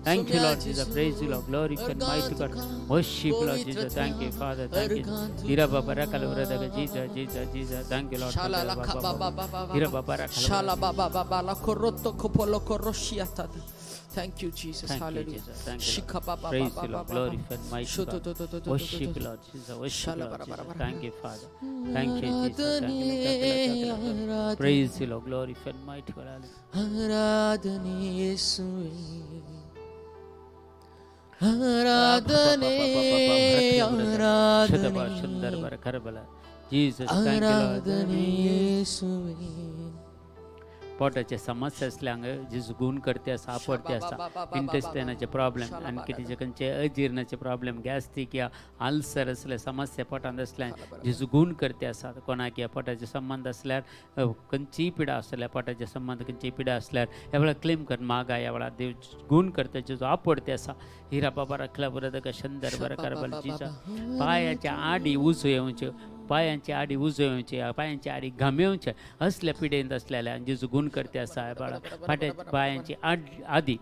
Thank you, Lord Jesus. Praise you, Lord. Glory and mighty God. Worship, Lord Jesus. Thank you, Father. Thank you. Hira Baba Rakala Vradaga Jesus, Jesus, Jesus. Thank you, Lord. Hira Baba Rakala. Shala Baba Baba la Korotto Kopolo Koroshiata. Thank you, Jesus. Hallelujah. Thank you, Lord. Praise you, Lord. Glory and mighty God. Worship, Lord Jesus. Worship, Lord Jesus. Thank you, Father. Thank you, Jesus. Thank you, Lord. Praise you, Lord. Glory and mighty God. Aradhane Yesue. आराधने आराधने Jesus, thank you, Lord. आराधने येसुवे. पोटाचे समस्या असल्यांक जेजू गुण करते आसा, आपडते आसा. इंटेस्टायनाचे प्रॉब्लेम आनी कितें खंयचे अजिर्णाचे प्रॉब्लेम, गॅस्ट्रीक या अल्सर असले समस्या पोटांत आसल्यार जेजू गुण करते आसा. कोणाक ह्या पोटाचे संबंद आसल्यार खंयचीय पिडा आसल्यार, पोटाचे संबंद खंयचीय पिडा आसल्यार ह्या वेळार क्लेम कर मागा. ह्या वेळार देव गुण करता, जेजू आपडते आसा. हिरा बाबा रखला बरं शंदर बरं करबल जिजा. पायाच्या आडी उजो येवच्यो, पायांची आडी उजो येवचे, पायांची आडी घामेवचे असल्या पिडेंत असलेल्या जेजू गुण करते आसा. बाळा फाट्या पायांची आदी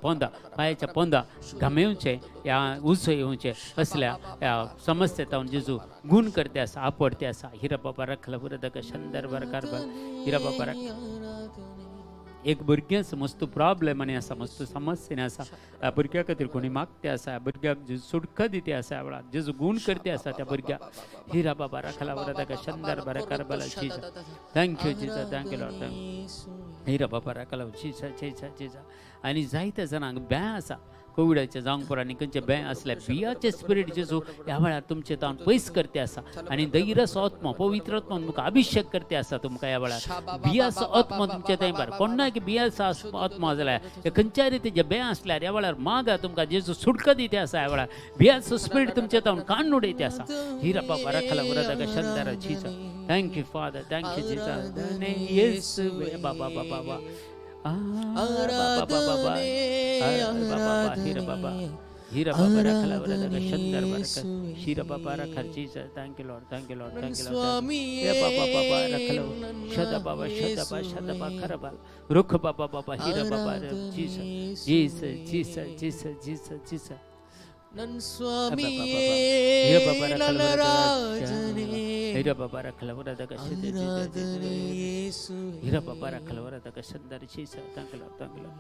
पोंदा, पायाच्या पोंदा घामेवचे या उजो येवचे असल्या ह्या समस्या तावन जेजू गुण करते आसा, आपडते आसा. हिरा बाबा रखला बरं शंदर बरं कारभार. हिरा बाबा रख एक भुरगेंच मस्त प्रॉब्लेम आनी आसा, मस्त समस्या आसा. ह्या भुरग्या खातीर कोणी मागते आसा, ह्या भुरग्याक सुटका दिते आसा. ह्या वेळार जेजू गुण करते आसा त्या भुरग्याक. हिरा बाबा रखला बरा ताका शंदर बरा करबला जिजा. Thank you जिजा, thank you Lord. Thank Hira बाबा रखला जिजा जिजा जिजा. आनी जायत्या जाणांक भंय आसा कोविडाचे जावंक पुरो आनी खंयचे भंय आसल्यार बियाचे स्पिरीट जेजू ह्या वेळार तुमचे तावन पयस करते आसा. आनी धैर्याचो आत्मा, पवित्र आत्मा तुमकां अभिशेक करते आसा. तुमकां ह्या वेळार बियाचो आत्मा तुमचे थंय बार कोणाक बियाचो आत्मा जाल्यार खंयच्याय रितीचे भंय आसल्यार ह्या वेळार मागा, तुमकां जेजू सुटका दिते आसा. ह्या वेळार बियाचो स्पिरीट तुमचे तावन काडून उडयते आसा. हिरा बाबा रखला उरता शंदरा जिजा. Thank you father, thank you जिजा. येसुवे बाबा बाबा बाबा हिरा बाबा हिरा बाबा रखला वरदा शंदर बरकत हिरा बाबा रखल Jesus. Thank you Lord, thank you Lord, thank you Lord. हे बाबा बाबा रखलो शदा बाबा शदा बाबा शदा बाबा खरबा रुख बाबा बाबा हिरा बाबा Jesus Jesus Jesus Jesus Jesus Jesus. ನನ್ ಸ್ವಾಮಿಯೇ ನನ್ನ ರಾಜನೇ, ಹಿರ ಬಾಬಾ ರಖಲ ವರದಗ ಆರಾಧನೆ ಯೇಸುವೆ. ಹಿರ ಬಾಬಾ ರಖಲ ವರದಗ ಶಂದರ್ Jesus. Thank you Lord, thank you Lord.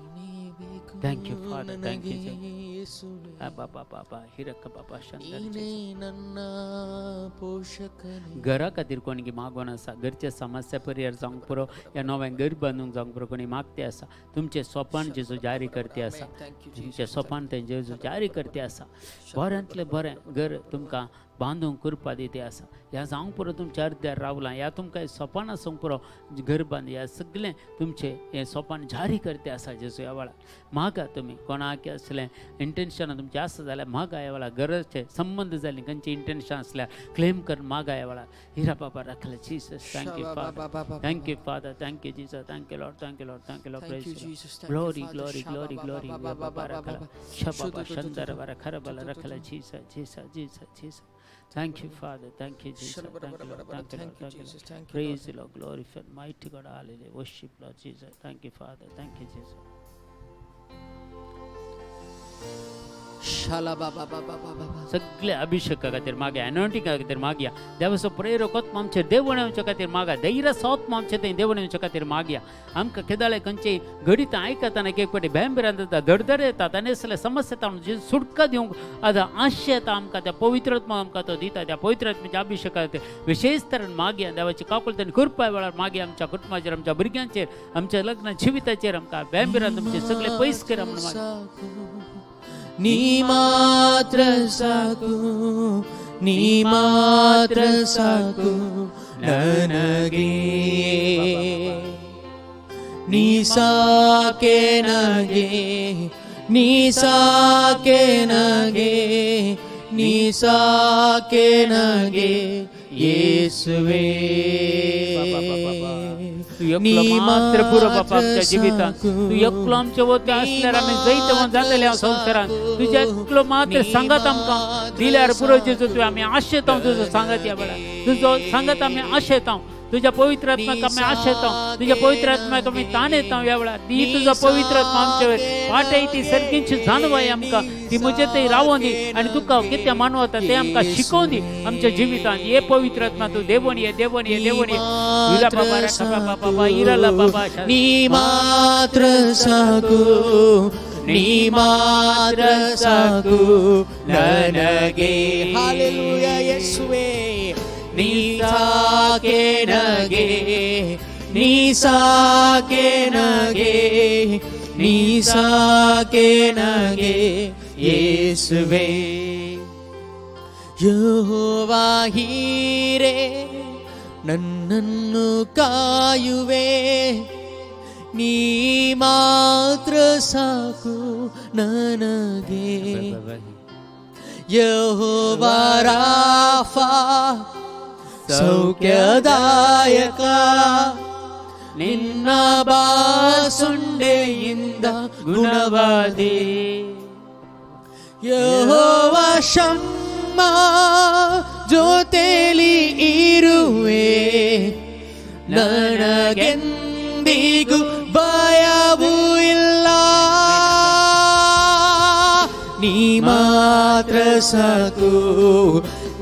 Thank you father, thank you ಯೇಸುವೆ. ಬಾಬಾ ಬಾಬಾ ಹಿರಕ ಬಾಬಾ ಶಂದರ್. ನೀನೇ ನನ್ನ ಪೋಷಕನೇ. घरा खातीर कोणी मागोन आसा, घरचे समस्या परिहार जावंक पुरो या नवें घर बांदूंक जावंक पुरो कोणी मागते आसा. तुमचें सोपान जेजू जारी करते आसा, तुमचें सोपान तें जेजू जारी करते आसा. बऱ्यांतलें बरें घर तुमकां बांदूंक कृपा दिते आसा ह्या जावंक पुरो तुमच्या अर्द्यार रावलां ह्या तुमकां सोपान आसूंक पुरो घर बांद ह्या सगळें तुमचें हें सोपान जारी करते आसा जेजू ह्या वेळार मागा तुमी कोणाक असलें इंटेन्शनां तुमचें आसा जाल्यार मागा ह्या वेळार गरजचे संबंद जालीं खंयचें इंटेन्शन आसल्यार क्लेम कर मागा ह्या वेळार हिरा बाबा राखले Jesus thank you Father thank you Father thank you Jesus thank you Lord thank you Lord thank you Lord praise glory glory glory glory बाबा राखला शबाबा शंदर बारा खरबला राखला Jesus Jesus Jesus Jesus. Thank you, Father. Thank you, Jesus. Thank you, Lord. Thank you, Lord. Thank you, Lord. Praise the Lord. Glorify mighty God. Hallelujah. Worship Lord Jesus. Thank you, Father. Thank you, Jesus. सगळे अभिषेका खातीर मागया अनॉयंटिंगा खातीर मागया देवाचो प्रेरक आत्मा आमचेर देवण येवच्या खातीर मागा धैर्य आत्मा आमचे थंय देवण येवच्या खातीर मागया आमकां केदाळे खंयचे घडीत आयकतना एक फावटी भंयभिरांत जाता धडधड येतात आनी असले समस्या येता म्हणजे सुटका दिवंक आतां आशा येता आमकां त्या पवित्र आत्मा आमकां तो दिता त्या पवित्र आत्म्याच्या अभिषेका खातीर विशेष तरेन मागया देवाची काकुळट आनी कृपा वेळार मागया आमच्या कुटुंबाचेर आमच्या भुरग्यांचेर आमच्या लग्न जिविताचेर आमकां भंयभिरांत आमचे सगळे पयस करा म्हणून मागया. ನೀ ಮಾತ್ರ ಸಾಕು ನೀ ಮಾತ್ರ ಸಾಕು ನನಗೆ ನೀ ಸಾಕೆ ನಗೆ ನೀ ಸಾಕೆ ನಗೆ ನೀ ಸಾಕೆ ನಗೆ ಯೇಸುವೇ. तूं एकलो मात्र पुरो बापा आमच्या जिवितांत तूं एकलो आमचे वती आसल्यार आमी जैतवंत जातले ह्या संवसारांत तुज्या एकलो मात्र सांगात आमकां दिल्यार पुरो जेजू तुवें आमी आशेता तुजो सांगात ह्या वेळार तुजो सांगात आमी आशेता तुज्या पवित्र आत्म्याक आमी आशेता तुज्या पवित्र आत्म्याक आमी ताण येता ह्या वेळार ती तुजो पवित्र आत्मा आमचे वयर वाटय ती सारकीची जाणवाय आमकां ती म्हजे थंय रावोन दी आनी तुका कितें मानवता तें आमकां शिकोवन दी आमच्या जिवितांत ये पवित्र आत्मा तूं देवण ये देवण ये देवण ये इरा बाबा राखा बाबा बाबा इराला बाबा. ನೀ ಮಾತ್ರ ಸಾಕು ನೀ ಮಾತ್ರ ಸಾಕು ನನಗೆ. ಹಾಲೆಲೂಯಾ ಯೇಸುವೇ. ನೀ ಸಾಕೆ ನಗೆ ನೀ ಸಾಕೆ ನಗೆ ನೀ ಸಾಕೆ ನಗೆ ಯೇಸುವೇ. ಯೆಹೋವಾ ಹೀರೇ ನನ್ನನ್ನು ಕಾಯುವೆ ನೀ ಮಾತ್ರ ಸಾಕು ನನಗೆ. ಯೆಹೋವಾ ರಾಫಾ ಸೌಖ್ಯದಾಯಕ ನಿನ್ನ ಬಾಸುಂಡೆಯಿಂದ ಗುಣವಾದಿ. ಯೆಹೋವಾ ಶಮ್ಮ ಜೊತೆಲಿ ಇರುವೆ ನನಗೆಂದಿಗೂ ಭಯವೂ ಇಲ್ಲ. ನೀ ಮಾತ್ರ ಸಾಕು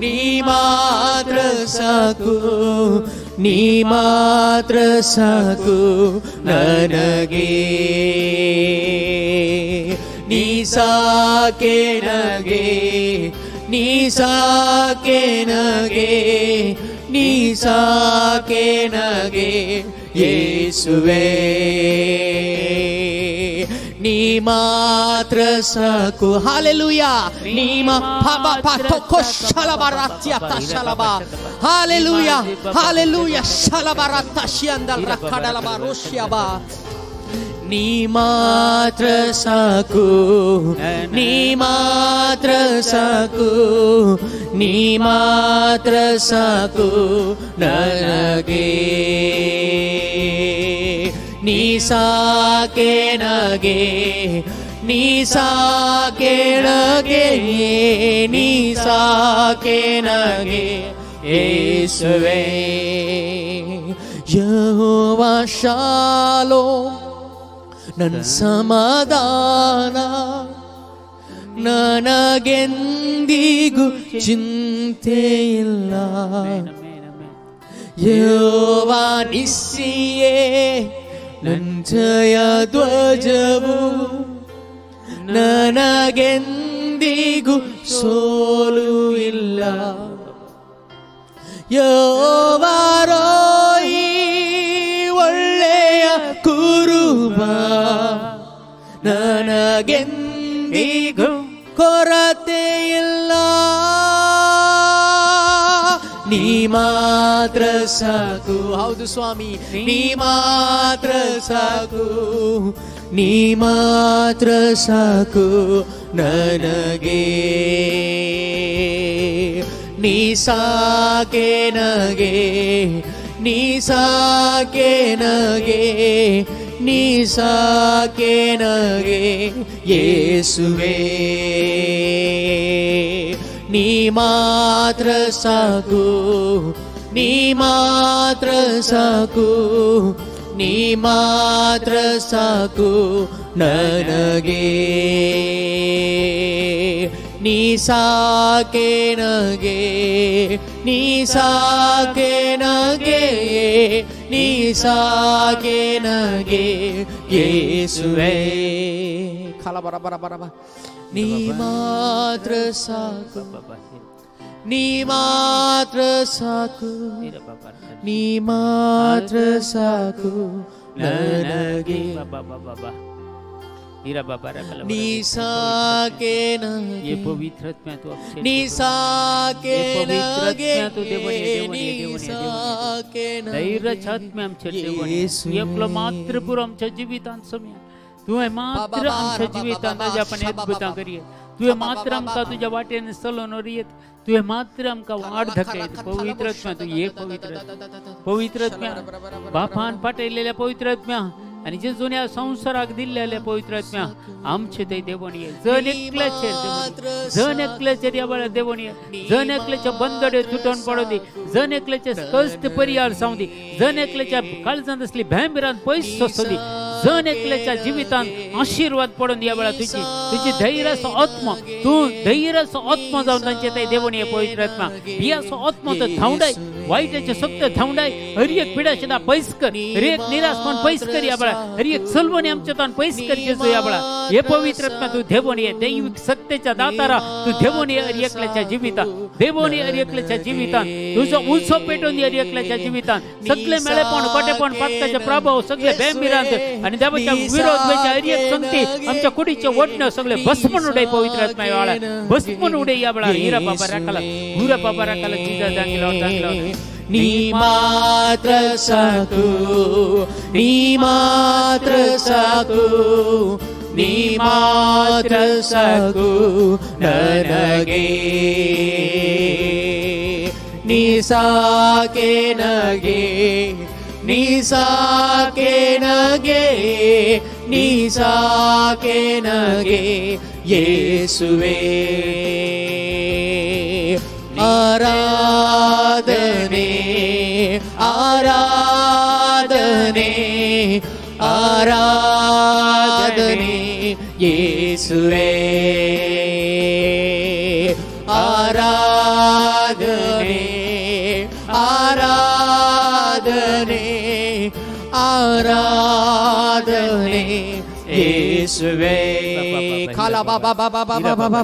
ನೀ ಮಾತ್ರ ಸಾಕು ನೀ ಮಾತ್ರ ಸಾಕು ನನಗೆ. ನೀ ಸಾಕೆ ನಗೆ ನೀ ಸಾಕೆ ನಗೆ ನೀ ಸಾಕೆ ನಗೆ ಯೇಸುವೇ. ನೀ ಮಾತ್ರ ಸಾಕು. ಹಾಲೆಲೂಯಾ. ನೀ ಹಾಲೆಲೂಯಾ ಹಾಲೆಲೂಯಾ ಶಲಬರತ್ತ ಶಿಯಂದಲ್ ರಕ್ಕಡಲಬ ರೋಷ್ಯಬ. ನೀ ಮಾತ್ರ ಸಾಕು ನೀ ಮಾತ್ರ ಸಾಕು ನೀ ಮಾತ್ರ ಸಾಕು ನನಗೆ. ನೀ ಸಾಕೆ ನಗೆ ನೀ ಸಾಕೆ ನಗೆ ನೀ ಸಾಕೆ ನಗೆ ಯೇಸುವೇ. ಯೆಹೋವಾ ಶಾಲೋಮ್ ನನ್ನ ಸಮಾಧಾನ ನನಗೆಂದಿಗೂ ಚಿಂತೆ ಇಲ್ಲ. ಯೆಹೋವಾ ನಿಸ್ಸಿಯೇ ನನ್ನ ಜಯ ಧ್ವಜವು ನನಗೆಂದಿಗೂ ಸೋಲು ಇಲ್ಲ. ಯೆಹೋವಾ ರೋಹಿ ಒಳ್ಳೆಯ ಕುರುಬ ನನಗೆಂದಿಗೂ ಕೊರತೆ ಇಲ್ಲ. ನೀ ಮಾತ್ರ ಸಾಕು. ಹೌದು ಸ್ವಾಮಿ, ನೀ ಮಾತ್ರ ಸಾಕು, ನೀ ಮಾತ್ರ ಸಾಕು ನನಗೆ. ನೀ ಸಾಕೆ ನಗೆ, ನೀ ಸಾಕೆ ನಗೆ, ನೀ ಸಾಕೆ ನಗೆ ಯೇಸುವೇ. ನೀ ಮಾತ್ರ ಸಾಕು, ನೀ ಮಾತ್ರ ಸಾಕು, ನೀ ಮಾತ್ರ ಸಾಕು ನನಗೆ. ನೀ ಸಾಕೆ ನಗೆ, ನೀ ಸಾಕೆ ನಗೆ, ನೀ ಸಾಕೆ ನಗೆ ಯೇಸುವೇ. ಖಲ ಬರ ಬರ ಬರ ಬ. ನೀ ಮಾತ್ರ ಸಾಕು, ನೀ ಮಾತ್ರ ಸಾಕು, ನೀ ಮಾತ್ರ ಸಾಕು ನನಗೆ. ನೀ ಸಾಕೆ ನಗೆ, ನೀ ಸಾಕೆ ನಗೆ, ನೀ ಸಾಕೆ ಧೈರ್ಯ ಮಾತ್ರ पुरो आमच्या जिवितांत सोम्या तुवें मात्र आमच्या जिवितांत आपण अद्भुतां करयेत. तुवें मात्र आमकां तुज्या वाटेन चलोवन व्हरयेत. तुवें मात्र आमकां वाट दाखयत. पवित्र आत्म्या तूं एक पवित्र पवित्र आत्म्या बापान पाठयलेल्या पवित्र आत्म्या आनी जे जुन्या संवसाराक दिल्लेल्या पवित्र आत्म्या आमचे ते देवण ये. जण एकल्याचेर जण एकल्याचेर ह्या वेळार देवण ये. जण एकल्याच्या बंदडे तुटोवन पडूं दी. जण एकल्याचे कश्ट परिहार जावं दी. जण एकल्याच्या काळजांत आसली भंयभिरांत पयस सोंसू दी. जण एकल्याच्या जिवितांत आशिर्वाद पडून ह्या वेळार तुजी तुजी धैर्याचो आत्मा तूं धैर्याचो आत्मा जावन तांचे ते देवण ये पवित्र आत्मा. भियाचो आत्मा तो धांवडाय, वायटाचे सक्त धांवडाय. हर एक पिडाशिदा पयस कर, हर एक निराशपण पयस कर ह्या वेळार, हर एक सलवणी आमच्या तान पयस कर जेजू ह्या वेळार. हे पवित्र आत्मा तूं देवण ये. दैवीक सत्तेच्या दातारा तूं देवण ये हर एकल्याच्या जिवितांत, देवण ये हर एकल्याच्या जिवितांत. तुजो उत्सव पेटोवन हर एकल्याच्या जिवितांत. सगळे मेळेपण कोटेपण पातकाचे प्रभाव सगळे बेमिरांत आनी देवाच्या विरोध वेच्या हर एक संगती आमच्या कुडीचे ओडण्यो सगळे भस्मन उडय पवित्र आत्मा ह्या वेळार, भस्मन उडय ह्या वेळार. हिरा बाबा राखाला, गुरा बाबा राखाला, जिजा दांगिलो दांगिलो. ನೀ ಮಾತ್ರ ಸಾಕು, ನೀ ಮಾತ್ರ ಸಾಕು, ನೀ ಮಾತ್ರ ಸಾಕು ನನಗೆ. ನೀ ಸಾಕೆ ನಗೆ, ನೀ ಸಾಕೆ ನಗೆ, ನೀ ಸಾಕೆ ನಗೆ ಯೇಸುವೇ. ಆರಾಧನೆ ಆರಾಧನೆ ಆರಾಧನೆ ಯೇಸುವೇ. ಆರಾಧನೆ ಆರಾಧನೆ ಆರಾಧನೆ ಯೇಸುವೇ. खाला बाबा बाबा बाबा बाबा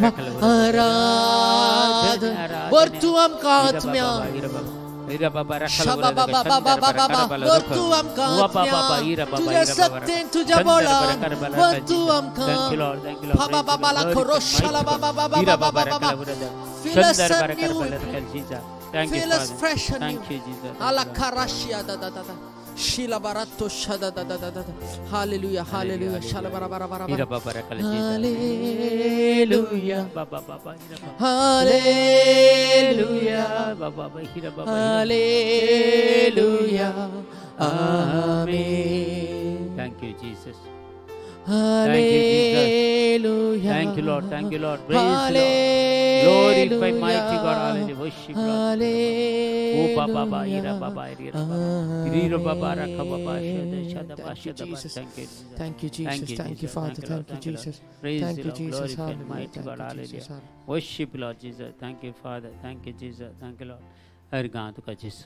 आराधना वरतू आमकां आत्म्या वरतू आमकां आत्म्या तुज्या शक्तीन तुज्या बळान वरतू आमकां बाबा बाबा लाखो शाला बाबा बाबा बाबा बाबा. Fill us anew, fill us fresh anew. Alakarashia da da da da. Shila barato shada da da da da. Hallelujah, hallelujah. Shala bara bara bara bara. Hallelujah, hallelujah, hallelujah. Amen. Thank you, Jesus. Hallelujah. Thank you, Lord. Thank you, Lord. Praise the Lord. Glorify mighty God. Hallelujah. Worship Lord. Oh Baba Baba Ira Baba Ira Baba Ira Baba Raka Baba Shada Shada Shada. Thank you. Thank you, Jesus. Thank you, Father. Thank you, Jesus. Praise Thank the you, Lord. Jesus. Glorify Hallelujah. mighty God. Thank you, Hallelujah. Jesus. Worship Lord Jesus. Thank you, Father. Thank you, Jesus. Thank you, Lord. Har gaan tu ka Jesus.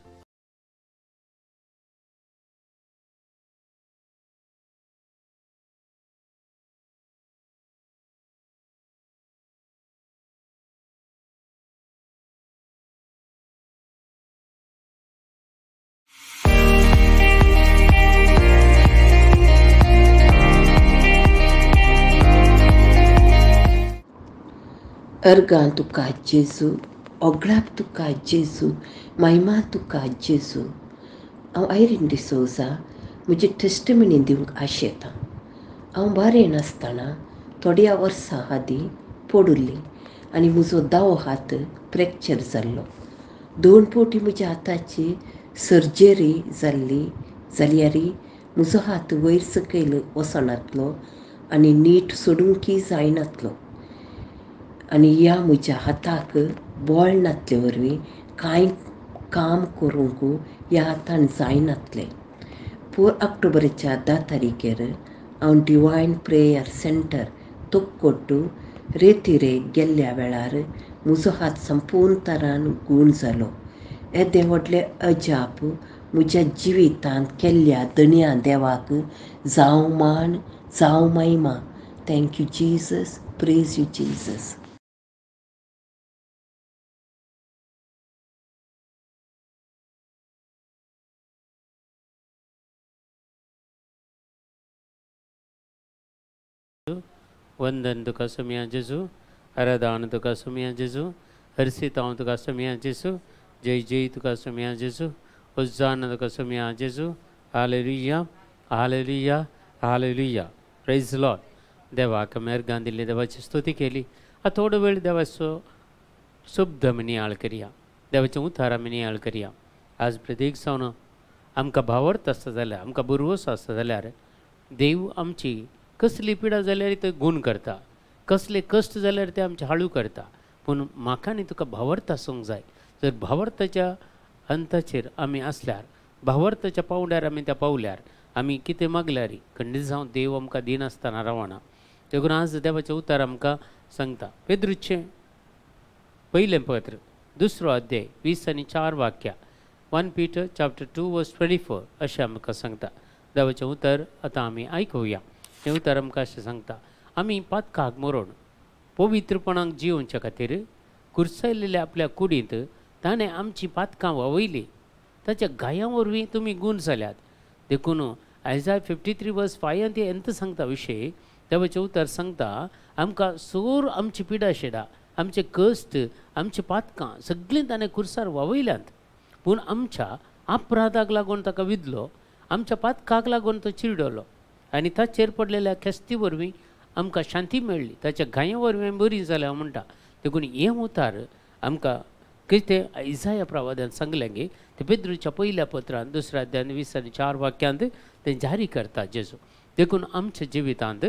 अर्गां तुका जेजू ओगळाप तुका जेजू, महिमा तुका जेजू. हांव आयरीन डिसोजा म्हजी टेस्टिमनी दिवंक आशेतां. हांव बरें नासतना थोड्या वर्सां आदीं पडिल्ली आनी म्हजो दावो हात फ्रॅक्चर जाल्लो. 2 फावटी म्हज्या हाताची सर्जरी जाल्ली जाल्यार म्हजो हात वयर सकयल वचनातलो आनी नीट सोडूंकय जायनातलो आनी ह्या म्हज्या हाताक बळ नातले वरवीं कांय काम करूंक ह्या हातान जायनातलें. 4 ऑक्टोबराच्या 10 तारखेर हांव डिवायन प्रेयर सेंटर तोक्कोट्टू रेतिरे गेल्ल्या वेळार म्हजो हात संपूर्ण तरान गूण जालो. येदें व्हडलें अजाप म्हज्या जिवितांत केल्ल्या धनया देवाक जावं मान, जावं महिमा. Thank you Jesus, praise you Jesus. वंदन तुका सोमया जेजू, आराधन तुका सोमया जेजू, हर्षितांव तुका सोमया जेजू, जय जय तुका सोमया जेजू, होजाना तुका सोमया जेजू. Hallelujah, hallelujah, hallelujah. Praise Lord. देवाक मेहरगान दिल्ली देवाची स्तुती केली. आतां थोडो वेळ देवाचो शब्द आमी नियाळ करया, देवाचें उतार आमी नियाळ करया. आज प्रत्येक जावन आमकां भावार्थ आसता जाल्यार, आमकां बरवस आसता जाल्यार देव आमची कसली पिडा जाल्यार ते गूण करता, कसले कश्ट जाल्यार ते आमचे हाळू करता. पूण म्हाका आनी तुका भावार्थ आसूंक जाय. जर भावार्थाच्या अंताचेर आमी आसल्यार, भावार्थाच्या पावंड्यार आमी त्या पावल्यार, आमी कितें मागल्यार खंडीत जावन देव आमकां दिनासतना रावना. देखून आज देवाचें उतर आमकां सांगता. पेद्रूचें पयलें पत्र 2 अध्याय 20 आनी 4 वाक्या, 1 Peter chapter 2 verse 24 अशें आमकां सांगता. देवाचें उतर आतां आमी आयकुया. हें उतर आमकां अशें सांगता, आमी पातकाक मरोण पवित्रपणाक जियोवच्या खातीर कुर्सायलेल्या आपल्या कुडींत ताणें आमची पातकां वावयली. ताच्या गायां वरवीं तुमी गूण जाल्यात. देखून आयजा 53 वर्स 5 ते एंत सांगता विशय. देवाचें उतर सांगता आमकां सोर आमची पिडा शेडा, आमचे कश्ट, आमची पातकां सगळीं ताणें कुर्सार वावयल्यांत. पूण आमच्या अपराधाक लागून ताका विदलो, आमच्या पातकाक लागून तो चिरडलो आनी ताचेर पडलेल्या खेस्ती वरवीं आमकां शांती मेळ्ळी, ताच्या घायां वरवीं आमी बरीं जाल्या म्हणटा. देखून हें उतार आमकां कितें इजाया प्रवादान सांगलें गे, ते पेद्रूच्या पयल्या पत्रान 2 अध्यायान 20 आनी 4 वाक्यांत तें जारी करता जेजू. देखून आमच्या जिवितांत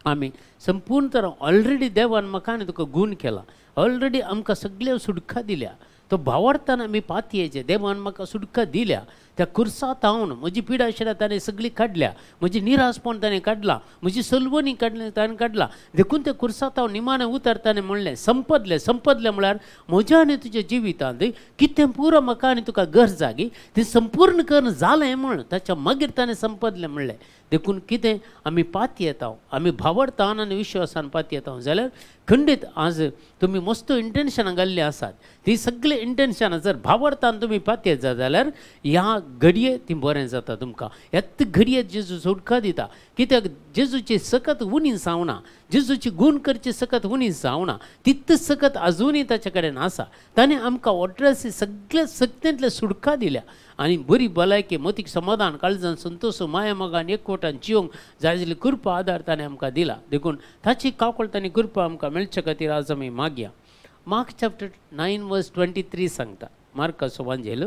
आमी संपूर्ण तरा ऑलरेडी देवान म्हाका आनी तुका गूण केला, ऑलरेडी आमकां सगळ्यो सुटका दिल्या. तो भावार्थान आमी पातयेचे देवान म्हाका सुटका दिल्या. त्या कुर्सात हांव म्हजी पिडा शिडा ताणें सगळी काडल्या, म्हजी निराशपण ताणें काडला, म्हजी सलवणी काडली ताणें काडला. देखून त्या कुर्सात हांव निमाणें उतर ताणें म्हणलें संपदलें. संपदलें म्हळ्यार म्हज्या आनी तुज्या जिवितांत कितें पुरो म्हाका आनी तुका गरज जागी तें संपूर्ण करून जालें म्हण ताच्या मागीर ताणें संपदलें म्हणलें. देखून कितें आमी पातयेता, आमी भावार्थान आनी विश्वासान पातयेता जाल्यार खंडीत आज तुमी मस्त इंटेन्शनां घाल्लीं आसात, ती सगळीं इंटेन्शनां जर भावार्थान तुमी पातयेत जाल्यार ह्या घडये ती बरें जाता तुमकां. ह्याच घडये जेजू सुटका दिता. कित्याक जेजूची सकत उणी जावना, जेजूची गूण करची सकत उणी जावना, तितली सकत अजुनूय ताचे कडेन आसा. ताणें आमकां ऑड्रेसी सगळे सक्तेंतले सुटका दिल्या आनी बरी भलायकी, मतीक समाधान, काळजान संतोश, माया मोगान एकवटान जिवंक जाय जाल्ली कृपा आदार ताणें आमकां दिला. देखून ताची काकूळट आनी कृपा आमकां मेळचे खातीर आज आमी मागया. मार्क चॅप्टर 9 वर्स 23 सांगता. मार्काचो वांजेल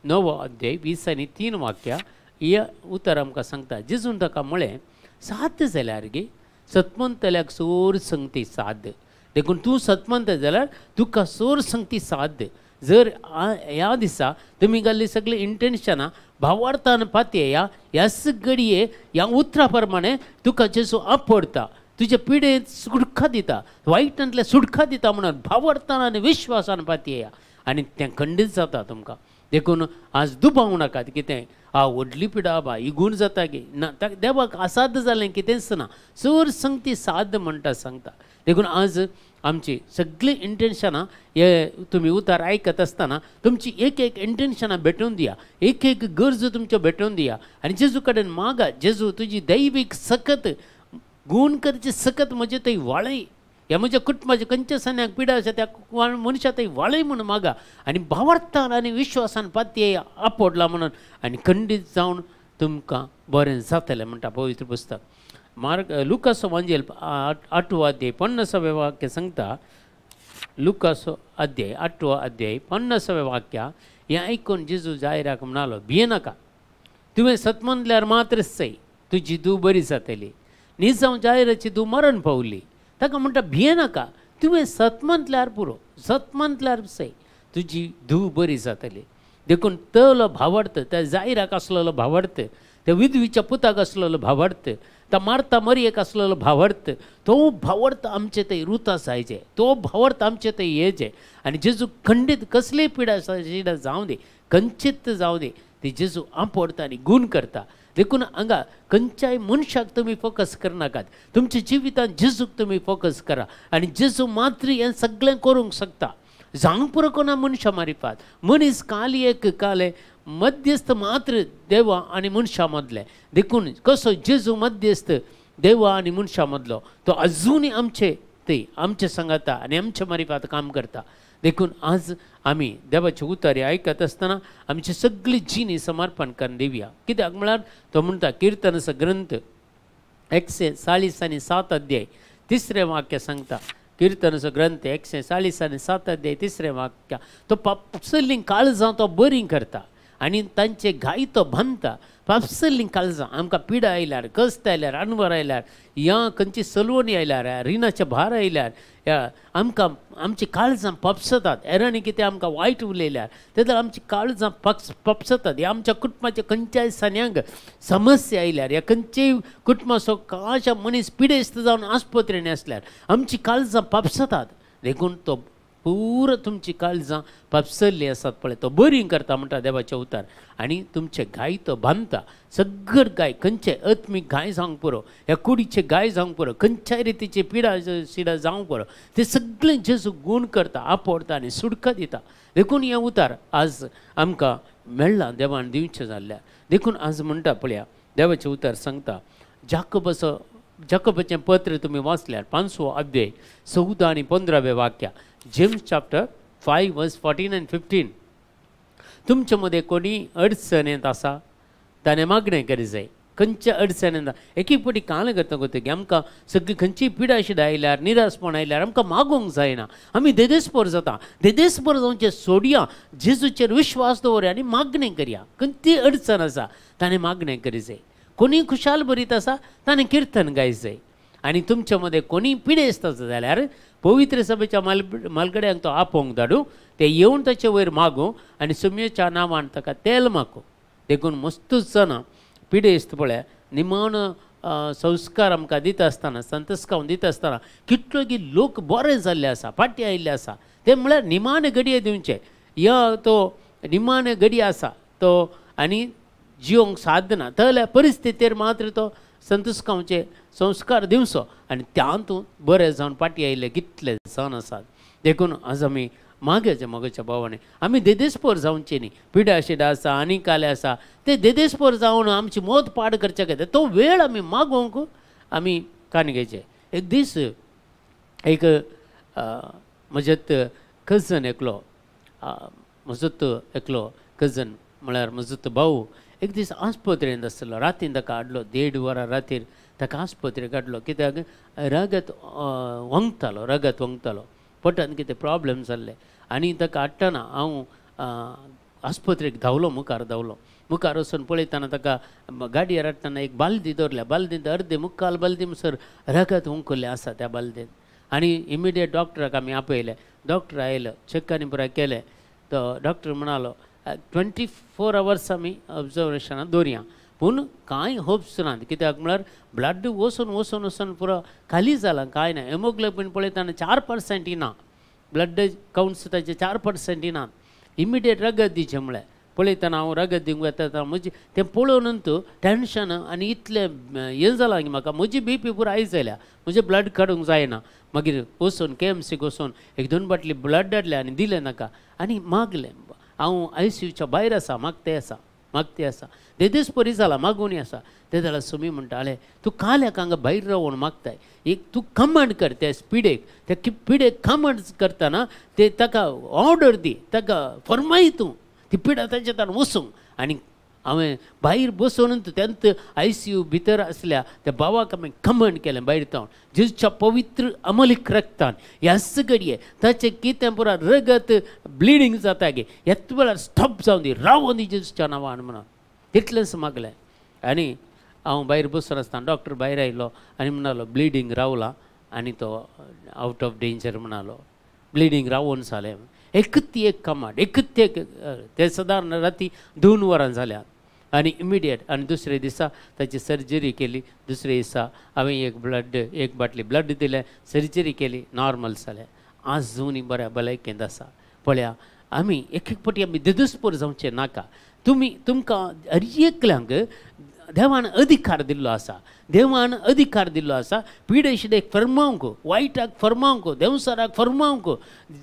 9 अध्याय 20 आनी 3 वाक्या ह्या उतर आमकां सांगता. जेजून ताका म्हळें साध्य जाल्यार गे सतमंतल्याक सोर संगती साध्य. देखून तूं सतमंत जाल्यार तुका सोर संगती साध्य. जर ह्या दिसा तुमी घाल्ली सगळीं इंटेन्शनां भावार्थान पातयेया, ह्याच घडये ह्या उतरा प्रमाणे तुका जेजू आपडता, तुजे पिडेंत सुटका दिता, वायटांतले सुटका दिता म्हणून भावार्थान आनी विश्वासान पातयेया आनी तें खंडीत जाता तुमकां. देखून आज दुबावू नाकात कितें आ व्हडली पिडा बा ही गूण जाता की ना, देवाक असाध्य जालें कितेंच ना, चड संगती साध्य म्हणटा सांगता. देखून आज आमची सगळीं इंटेन्शनां हे तुमी उतार आयकत आसतना तुमची एक एक इंटेन्शनां भेटोवन दिया, एक एक गरजो तुमच्यो भेटोवन दिया आनी जेजू कडेन मागा, जेजू तुजी दैवीक सकत गूण करची सकत म्हजे थंय वाळय, ह्या म्हज्या कुटुंबाचे खंयच्या सन्याक पिडा आसा त्या मनशा थंय वाळय म्हणून मागा आनी भावार्थान आनी विश्वासान पातये आपोडला म्हणून आनी खंडीत जावन तुमकां बरें जातलें म्हणटा पवित्र पुस्तक. मार्क लुकासो वांजेल 8वो अध्याय 50वें वाक्य सांगता. लुकासो अध्याय 8वो अध्याय 50वें वाक्य हें आयकून जेजू जायराक म्हणालो, भियेनाका, तुवें सतमनल्यार मात्र सय तुजी धूव बरी जातली. निजांव जायराची धूव मरण पावली. ताका म्हणटा भियेनाका, तुवें सतमंतल्यार पुरो, सतमंतल्यार सय तुजी धूव बरी जातली. देखून तलो भावार्थ, त्या जायराक आसलेलो भावार्थ, त्या विधवीच्या पुताक आसलेलो भावार्थ, त्या मार्ता मरयेक आसलेलो भावार्थ, तो भावार्थ आमचे थंय रुता जायचे, तो भावार्थ आमचे थंय येचे. आनी जेजू खंडीत कसलीय पिडा शिडा जावं दी, खंचीत जावं दी, ती जेजू आपोडता आनी गूण करता. देखून हांगा खंयच्याय मनशाक तुमी फोकस करनाकात, तुमच्या जिवितांत जेजूक तुमी फोकस करा आनी जेजू मात्र हें सगळें करूंक शकता. जावंक पुरो कोणा मनशां मारिफात, मनीस काल एक काले मध्यस्थ मात्र देवा आनी मनशां मदले. देखून कसो जेजू मध्यस्थ देवा आनी मनशां मदलो, तो अजुनूय आमचे ते आमचे सांगाता आनी आमचे मारिफात काम करता. देखून आज आमी देवाचे उतारे आयकत आसतना आमची सगळी जिणी समर्पण करून दिवया. कित्याक म्हळ्यार तो म्हणटा किर्तनाचो ग्रंथ 140 आनी 7 अध्याय 3रें वाक्य सांगता. किर्तनाचो ग्रंथ 140 आनी 7 अध्याय 3रें वाक्य, तो पापसल्लीं काळजां तो बरीं करता आनी तांचे घाय तो बांदता. पापसल्लीं काळजां आमकां पिडा आयल्यार, कश्ट आयल्यार, अनवर आयल्यार, या खंयची सलवणी आयल्यार, रिणाचे भार आयल्यार, या आमकां आमची काळजां पपसतात. हेरांनी कितें आमकां वायट उलयल्यार तेन्ना आमची काळजां पपसतात. ह्या आमच्या कुटुंबाच्या खंयच्याय सन्यांक समस्या आयल्यार, ह्या खंयच्याय कुटुंबाचो कांयच्या मनीस पिडेस्त जावन आस्पत्रेन आसल्यार आमची काळजां पपसतात. देखून तो पुरो तुमची काळजां पपसल्ली आसात पळय, तो बरी करता म्हणटा देवाचें उतार आनी तुमचे गाय तो बांदता. सगळं गाय खंयचे आत्मीक गाय जावंक पुरो, ह्या कुडीचे गाय जावंक पुरो, खंयच्याय रितीचे पिडा शिडा जावंक पुरो, ते सगळें जेजू गूण करता, आपोडता आनी सुटका दिता. देखून हें उतार आज आमकां मेळ्ळां देवान दिवचें जाल्ल्यार. देखून आज म्हणटा पळया देवाचें उतार सांगता, जाकोबाचो जाकोबाचें पत्र तुमी वाचल्यार 5वो अध्याय 14 आनी 15वें वाक्य, James chapter 5 verse 14 and 15. तुमचे मदें कोणी अडचणेंत आसा ताणें मागणें करी जाय. खंयच्या अडचणेंत एक एक फावटी काल करता की आमकां सगळी खंयची पिडा शिडा आयल्यार, निराशपण आयल्यार आमकां मागूंक जायना, आमी देदेसपोर जाता. देदेसपोर जावचें सोडया, जेजूचेर विश्वास दवरया आनी मागणें करया. खंयची अडचण आसा ताणें मागणें करी जाय. कोणी खुशाल बरीत आसा ताणें किर्तन गाय जाय. आनी तुमचे मदें कोणी पिडेस्त आसा जाल्यार पवित्र सभेच्या मालगड्यांक तो आपोवंक धाडूं, ते येवन ताचे वयर मागूं आनी सुमयेच्या नांवान ताका तेल मागूं. देखून मस्तूच जाणां पिडेस्त पळय निमाण संस्कार आमकां दिता आसतना, संतस्काव दिता आसतना कितलो की लोक बरे जाल्ले आसा, फाटीं आयिल्ले आसा. ते म्हळ्यार निमाणे घडये दिवचे, या तो निमाणे घडये आसा तो आनी जिवंक सादना तल्या परिस्थितीर मात्र तो संतुस्कावचे संस्कार दिवचो आनी त्यातून बरे जावन फाटीं आयिल्ले कितले जाण आसात. देखून आज आमी मागेच्या मगच्या भावांनी आमी देदेसपोर जावचे न्ही. पिडा शिडा आसा आनी काले आसा ते देदेसपोर जावन आमची मत पाड करचे खातीर तो वेळ आमी मागोवंक आमी कान घेवचे. एक दीस एक म्हजेत कजन एकलो, म्हजोत एकलो कजन म्हळ्यार म्हजो भाऊ एक दीस आस्पत्रेंत आसलो. रातीन ताका हाडलो, 1.5 वरां रातीर ताका आस्पत्रेक हाडलो. कित्याक रगत वंगतालो, रगत वंगतालो, पोटान कितें प्रॉब्लम जाल्ले. आनी ताका हाडटना हांव आस्पत्रेक धांवलो, मुखार धांवलो. मुखार वचून पळयतना ताका गाडयेर हाडटना एक बालदी दवरल्या, बालदींत अर्दे मुखाल बालदी म्हणसर रगत हुंकल्लें आसा त्या बालदेन. आनी इमिडिएट डॉक्टराक आमी आपयले. डॉक्टर आयलो, चेक आनी पुराय केलें. तो डॉक्टर म्हणालो 24 आवर्स आमी ऑब्जर्वेशनाक दवरया, पूण कांय होप्स नात. कित्याक म्हळ्यार ब्लड वचून वचून वचून पुरो खाली जालां, कांय ना. हेमोग्लोबीन पळयतना 4% येना, ब्लड कावंट्स ताचे 4% येना. इमिडिएट रगत दिवचें म्हळ्यार पळयतना हांव रगत दिवंक वता म्हजी तें पळोवन टेंशन आनी इतलें हें जालां की म्हाका म्हजी बीपी पुरो हाय जाल्या, म्हजें ब्लड काडूंक जायना. मागीर वचून केएमसीक वचून 1-2 बाटली ब्लड हाडलें आनी दिलें नाका आनी मागलें. हांव आयसीयूच्या भायर आसा, मागते आसा. मागती आसा देदीस परी जाला मागून आसा. ते जाल्यार सुमी म्हणटाले तूं काल्याक हांगा भायर रावून मागताय, एक तूं कमांड कर त्या पिडेक, त्या पिडेक कमांड करतना ते ताका ऑर्डर दी, ताका फरमाय तूं, ती पिडा ताच्या ताण वचूंक. आनी हांवें भायर बसोवन तेंत आयसीयू भितर आसल्या त्या भावाक हांवें कमांड केलें भायर तावन, जेजूच्या पवित्र अमलीक रक्तान ह्याच घडये ताचें कितें पुरा रगत ब्लिडींग जाता गे ह्याच वेळार स्टॉप जावन दी, रावोन दी जेजूच्या नांवान म्हणून तितलेंच मागलें. आनी हांव भायर बसून आसतना डॉक्टर भायर आयलो आनी म्हणालो ब्लिडींग रावलां आनी तो आवट ऑफ डेंजर म्हणालो, ब्लिडींग रावोन जालें. एकच एक कमांड, एकच एक ते सदारण राती 2 वरां जाल्या आनी इमिडिएट. आनी दुसरे दिसा ताची सर्जरी केली, दुसरे दिसा हांवें एक बाटली ब्लड दिलें, सर्जरी केली, नॉर्मल जालें. आजुनूय बऱ्या भलायकेंत आसा. पळया आमी एक एक फावटी आमी दिदुस्पोर जावचें नाका. तुमी तुमकां हर एकल्यांक देवान अधिकार दिल्लो आसा, देवान अधिकार दिल्लो आसा पिडेशिडेक फरमावंक, वायटाक फरमावंक, देंवसाराक फरमावंक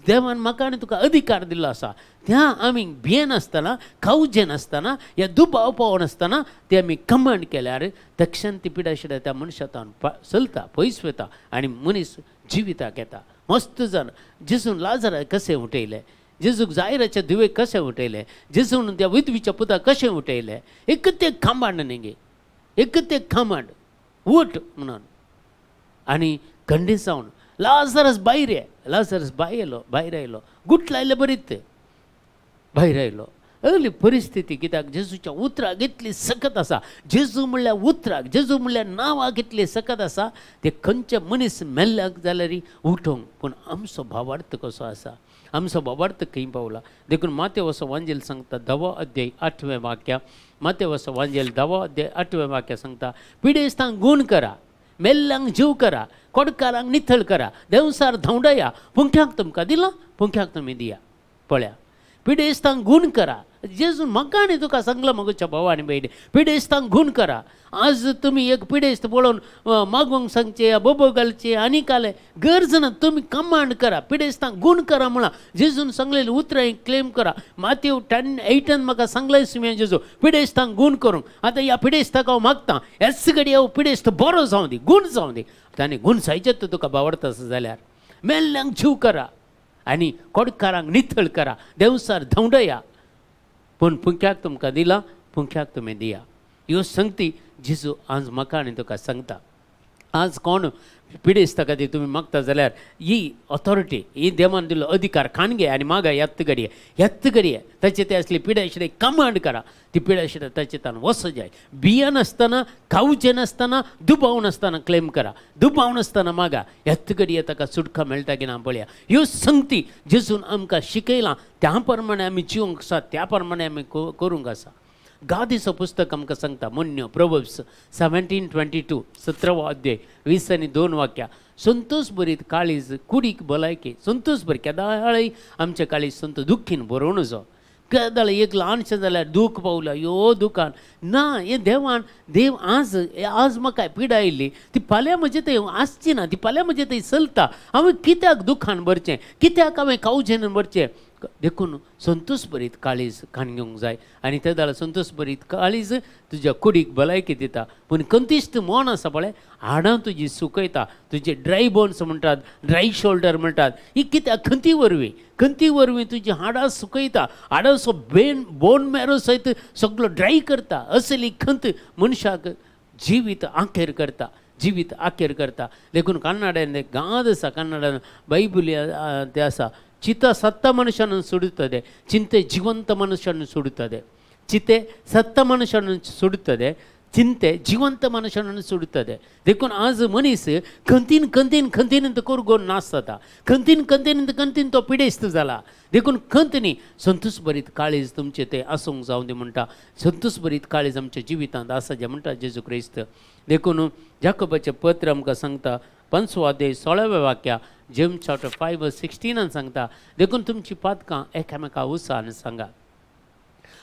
देवान म्हाका आनी तुका अधिकार दिल्लो आसा. त्या आमी भियेनासतना, खावजेनासतना, या दुबाव पावनासतना ते आमी कमांड केल्यार तक्षण ती पिडाशिडा त्या मनशातान चलता, पयस वता आनी मनीस जिविताक येता. मस्त जाण जेजून लाजराक कशें उठयलें, जेजूक जायराच्या धुवेक कशें उठयलें, जेजून त्या विधवीच्या पुताक कशें उठयलें, एकच एक खांबांड न्ही गे, एकच एक खांबांड उठ म्हणून. आनी खंडीत जावन लाजरस भायर ये, लाजरस भायर आयलो, गुट लायले बरीत भायर आयलो. असली परिस्थिती कित्याक जेजूच्या उतराक इतली सकत आसा, जेजू म्हणल्यार उतराक, जेजू म्हणल्यार नांवाक इतली सकत आसा, ते खंयचे मनीस मेल्ल्याक जाल्यार उठोवंक. पूण आमचो भावार्थ कसो आसा, आमचो भावार्थ खंय पावला. देखून मातेवसो वांजेल सांगता 10वो अध्याय 8वें वाक्य, मातेवसो वांजेल 10वो अध्याय 8वें वाक्य सांगता पिडेस्तांक गूण करा, मेल्ल्यांक जीव करा, कोडकारांक निथळ करा, देंवसार धांवडया, पुंख्याक तुमकां दिलां पुंख्याक तुमी दिया. पळया पिडेस्तांक गूण करा, जेजून म्हाका आनी तुका सांगलां म्हज्या भावा आनी भयणी, पिडेस्तांक गूण करा. आज तुमी एक पिडेस्त पळोवन मागूंक सांगचें, बोबो घालचें आनी कालें गरज ना, तुमी कमांड करा, पिडेस्तांक गूण करा म्हळां जेजून सांगलेली उतरां क्लेम करा. मातेव 10:8 म्हाका सांगलें सुम्या जेजू पिडेस्तांक गूण करूंक. आतां ह्या पिडेस्ताक हांव मागतां ह्याच घडये हांव पिडेस्त बरो जावं दी, गूण जावं दी. ताणें गूण जायचें तुका बावडता आसा जाल्यार मेल्ल्यांक जीव करा आनी कोडकारांक निथळ करा, देंवसार धांवडया, पूण पुंख्याक तुमकां दिलां पुंख्याक तुमी दिया. ह्यो संगती जेजू आज म्हाका आनी तुका सांगता. आज कोण पिडेस्ता खातीर तुमी मागता जाल्यार ही ऑथॉरिटी, ही देवान दिल्लो अधिकार खाणगे आनी मागा ह्याच घडये, ह्याच घडये ताचे ते असली पिडाशिडे कमांड करा, ती पिडाशिडे ताचे तान वच जाय. भियेनासतना, खावचें नासतना, दुबाव नासतना क्लेम करा, दुबाव नासतना मागा, ह्याच घडये ताका सुटका मेळटा की ना पळया. ह्यो संगती जेजून आमकां शिकयलां त्या प्रमाणे आमी जिवंक आसा, त्या प्रमाणे आमी करूंक आसा. गादीचो पुस्तक आमकां सांगता म्हण्यो प्रोवर्ब्स 17:22 17वो अध्याय 20 आनी 2 वाक्या, संतोष भरीत काळीज कुडीक भलायकी. संतोष भरीत केदाळय आमचें काळीज संतोष दुख्खीन भरोवन जो केदाळ एक ल्हानशें जाल्यार दूख पावला ह्यो दुखान ना, हें देवान देव आज आज म्हाका पिडा आयिल्ली ती फाल्यां म्हजे थंय आसची ना, ती फाल्यां म्हजे थंय चलता. हांवें कित्याक दुखान भरचें, कित्याक हांवें कावजेन भरचें. देखून संतोष भरीत काळीज खाण घेवंक जाय आनी ते जाल्यार संतोष भरीत काळीज तुज्या कुडीक भलायकी दिता. पूण कंतिश्त मन आसा पळय हाडां तुजी सुकयता, तुजे ड्राय बोन्स म्हणटात, ड्राय शोल्डर म्हणटात, ही कित्याक खंती वरवीं, खंती वरवीं तुजी हाडां सुकयता, हाडांचो बोन मॅरो सयत सगलो ड्राय करता. असली खंत मनशाक जिवीत आखेर करता, जिवीत आखेर करता. देखून कन्नडान गाद आसा, कन्नडान बायबल ते आसा, चिता सत्त मनुष्यान सुಡುತ್ತದೆ, ಚಿಂತೆ ಜೀವಂತ ಮನುಷ್ಯನನ್ನು ಸುಡುತ್ತದೆ. ಚಿತೆ ಸತ್ತ ಮನುಷ್ಯನನ್ನು ಸುಡುತ್ತದೆ, ಚಿಂತೆ ಜೀವಂತ ಮನುಷ್ಯನನ್ನು ಸುಡುತ್ತದೆ. देखून आज मनीस खंतीन खंतीन खंतीन कोरगोन नाश जाता, खंतीन खंतीन खंतीन तो पिडेस्त जाला. देखून खंत न्ही, संतोष भरीत काळीज तुमचें तें आसूंक जावं दी म्हणटा. संतोष भरीत काळीज आमच्या जिवितांत आसा जें म्हणटा जेजू क्रिस्त. देखून जाकोबाचें पत्र आमकां सांगता 5वो अध्याय 16व्या वाक्या, जेम्स चॅप्टर 5:16 सांगता, देखून तुमची पातकां एकामेका उत्साहान सांगा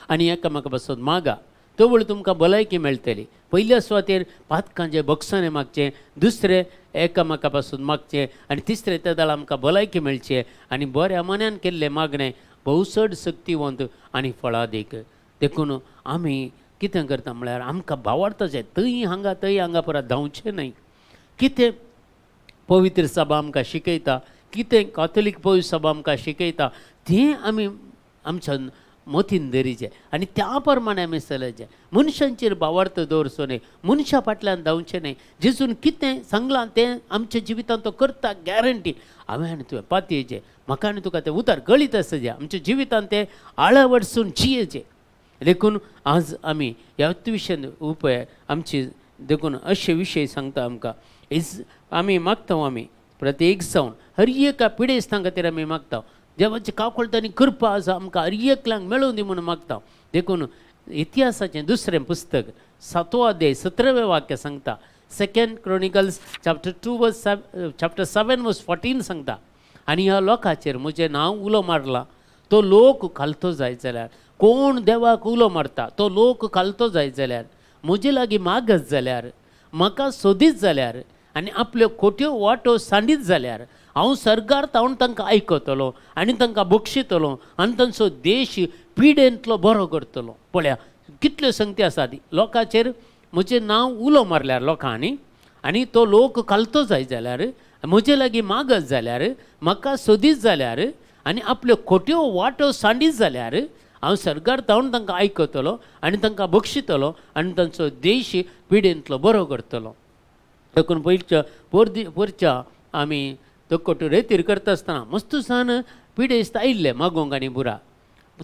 आनी एकामेका पासून मागा, तवळ तुमकां भलायकी मेळटली. पयल्या सुवातेर पातकांचे बक्षाने मागचें, दुसरें एकामेका पासून मागचें आनी तिसरें त्या जाल्यार आमकां भलायकी मेळचें. आनी बऱ्या मनान केल्लें मागणें भोव चड शक्तिवंत आनी फळादीक. देखून आमी कितें करता म्हळ्यार आमकां भावार्थ जाय, थंय हांगा थंय हांगा परत धांवचें न्हय. कितें पवित्र सभा आमकां शिकयता, कितें कॅथोलीक पवित्र सभा आमकां शिकयता तें आमी आमच्या मतीन धरीचें आनी त्या प्रमाणे आमी चलचें. मनशांचेर भावार्थ दवरचो न्हय, मनशा फाटल्यान धांवचें न्हय. जेजून कितें सांगलां तें आमच्या जिवितांत तो करता गॅरंटी. हांवें आनी तुवें पातयेचें, म्हाका आनी तुका तें उतार गळीत आसा जें आमच्या जिवितांत तें आळावडसून जियेचें. देखून आज आमी ह्या विशयान उपाय आमची देखून अशे विशय सांगता आमकां. आमी मागता, आमी प्रत्येक जावन हर एका पिडेस्तां खातीर आमी मागता. देवाची काकुळट आनी कृपा आसा आमकां हर एकल्यांक मेळूं दी म्हणून मागता. देखून इतिहासाचें दुसरें पुस्तक 7वो अध्याय 17वें वाक्य सांगता. 2 Chronicles chapter 2 verse chapter 7 verse 14 सांगता, आनी ह्या लोकांचेर म्हजें नांव उलो मारला तो लोक खालतो जायत जाल्यार, कोण देवाक उलो मारता तो लोक खालतो जायत जाल्यार, म्हजे लागीं मागत जाल्यार, म्हाका सोदीत जाल्यार आनी आपल्यो खोट्यो वाटो सांडीत जाल्यार हांव सर्गार तावन तांकां आयकतलो आनी तांकां बक्षितलो आनी तांचो देश पिडेंतलो बरो करतलो. पळया कितल्यो संगती आसात. लोकांचेर म्हजें नांव उलो मारल्यार लोकांनी आनी तो लोक खालतो जायत जाल्यार, म्हजे लागीं मागत जाल्यार, म्हाका सोदीत जाल्यार आनी आपल्यो खोट्यो वाटो सांडीत जाल्यार हांव सर्गार तावन तांकां आयकतलो आनी तांकां बक्षितलो आनी तांचो देश पिडेंतलो बरो करतलो. देखून पयच्या पोरच्या आमी तक्कटू रेतीर करता आसतना मस्तूसान पिडेस्त आयिल्ले मागोंक आनी बुरा.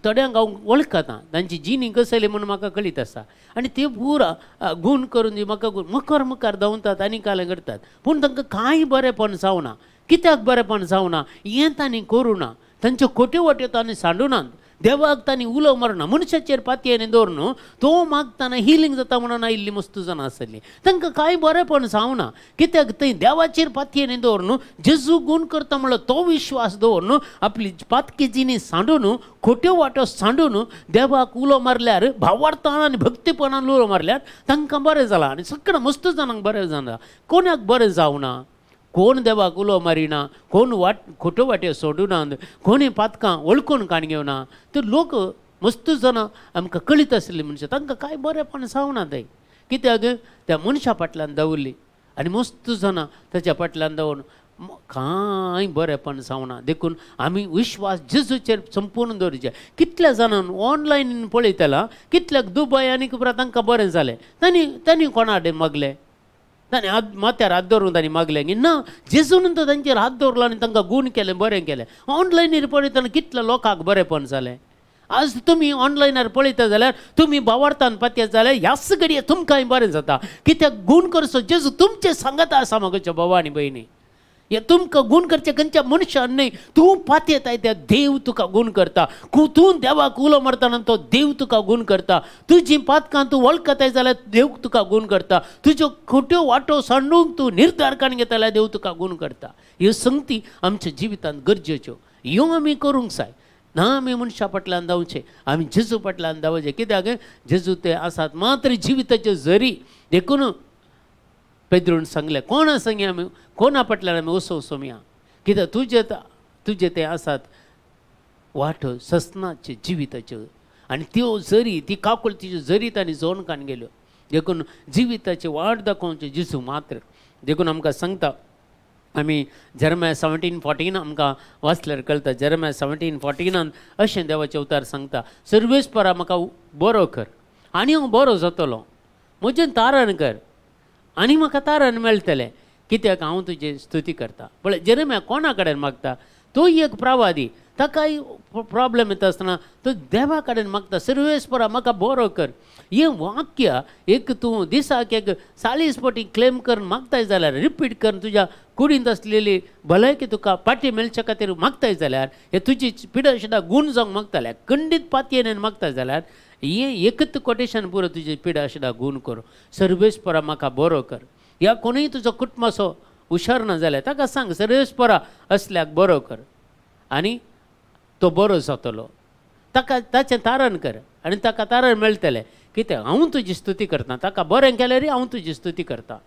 थोड्यांक हांव वळखता, तांची जिणी कसली म्हूण म्हाका कळीत आसा आनी ते पुरा गूण करून म्हाका मुखार मुखार धांवतात आनी कालें करतात, पूण तांकां कांय बरेंपण जावना. कित्याक बरेंपण जावना? हें तांणी करूं ना, तांच्यो खोट्यो वाट्यो तांणी सांडूनात, देवाक तांणी उलो मारना, मनशाचेर पातयेन दवर न्हू तो मागतना हिलींग जाता म्हणून आयिल्ली मस्त जाणां आसली, तांकां कांय बरेंपण जावना. कित्याक थंय देवाचेर पातयेन दवर न्हू, जेजू गूण करता म्हणल्यार तो विश्वास दवर न्हू, आपली पातकी जिणी सांडून खोट्यो वाटो सांडून देवाक उलो मारल्यार भावार्थान आनी भक्तीपणान उलो मारल्यार तांकां बरें जालां आनी सगळ्या मस्त जाणांक बरें जालां. कोणाक बरें जावना? कोण देवाक उलो मारिना, कोण वाट खोट्यो वाट्यो सोडुना, कोणी पातकां वळखून काण घेवना, ते लोक मस्त जाणां आमकां कळीत आशिल्ली मनशां तांकां कांय बरेंपण जावना थंय. कित्याक त्या मनशा फाटल्यान दवरली आनी मस्त जाणां ताच्या फाटल्यान दवरून कांय बरेंपण जावना. देखून आमी विश्वास जेजूचेर संपूर्ण दवरचे. कितल्या जाणांक ऑनलायन पळयतला, कितल्याक दुबय आनी तांकां बरें जालें, तांणी तांणी कोणा कडेन मागलें? ताणें हात माथ्यार हात दवरून तांणी मागलें की ना, जेजून तर तांचेर हात दवरलो आनी तांकां गूण केलें, बरें केलें. ऑनलायनीर पळयतना कितल्या लोकांक बरेंपण जालें. आज तुमी ऑनलायनार पळयता जाल्यार तुमी भावार्थान पातयेत जाल्यार ह्याच घडये तुमकांय बरें जाता. कित्याक गूण करचो जेजू तुमचें सांगता आसा म्हज्या भावा आनी भयणी. हे तुमकां गूण करचें खंयच्या मनशान न्हय, तूं पातयेताय त्या देव तुका गूण करता. तूं देवाक उलो मारतना तो देव तुका गूण करता. तुजी पातकां तूं वळखताय जाल्यार देव तुका गूण करता. तुज्यो खोट्यो वाटो सांडूंक तूं निर्धार काडून घेता जाल्यार देव तुका गूण करता. ह्यो संगती आमच्या जिवितांत गरजेच्यो, ह्यो आमी करूंक जाय. ना आमी मनशा फाटल्यान धांवचें, आमी जेजू फाटल्यान धांवचें. कित्याक जेजू ते आसात मात्र जिविताच्यो जरी. देखून पेद्रून सांगलें, कोणा संगी आमी कोणा फाटल्यान आमी वसो वसोया, कित्याक तुजे तुजे ते आसात वाट ससनाचे जिविताच्यो आनी त्यो जरी ती काकुळतीच्यो जरी तांणी जोन कान गेल्यो. देखून जिविताची वाट दाखोवचे जेजू मात्र. देखून आमकां सांगता आमी जेरमाया 17:14 आमकां वाचल्यार कळटा. जेरमाया 17:14 अशें देवाचें उतार सांगता, सर्वेस्परा म्हाका बरो कर आनी हांव बरो जातलो, म्हजें तारण कर आनी म्हाका तारण मेळटलें, कित्याक हांव तुजी स्तुती करता. पळय जेरेमिया कोणा कडेन मागता? तो एक प्रवादी, ताकाय प्रॉब्लम येता आसतना तो देवा कडेन मागता, सर्वेस्परा म्हाका बरो कर. हें वाक्य एक तूं दिसाक एक 40 पटी क्लेम करून मागताय जाल्यार, रिपीट करून तुज्या कुडींत आसलेली भलायकी तुका पाटी मेळच्या खातीर मागताय जाल्यार, हे तुजी पिडा शिडा गूण जावंक मागताले खंडीत पातयेन मागताय जाल्यार, हें एकच कोटेशन पुरो तुजी पिडा शिडा गूण करूं, सर्वेस्परा म्हाका बरो कर. ह्या कोणूय तुजो कुटुंबाचो हुशार ना जाल्यार ताका सांग, सर्वेस्परा असल्याक बरो कर आनी तो बरो जातलो. ताका ताचें तारण कर आनी ताका तारण मेळटलें. कित्याक हांव तुजी स्तुती करता, ताका बरें केल्यार हांव तुजी स्तुती करता.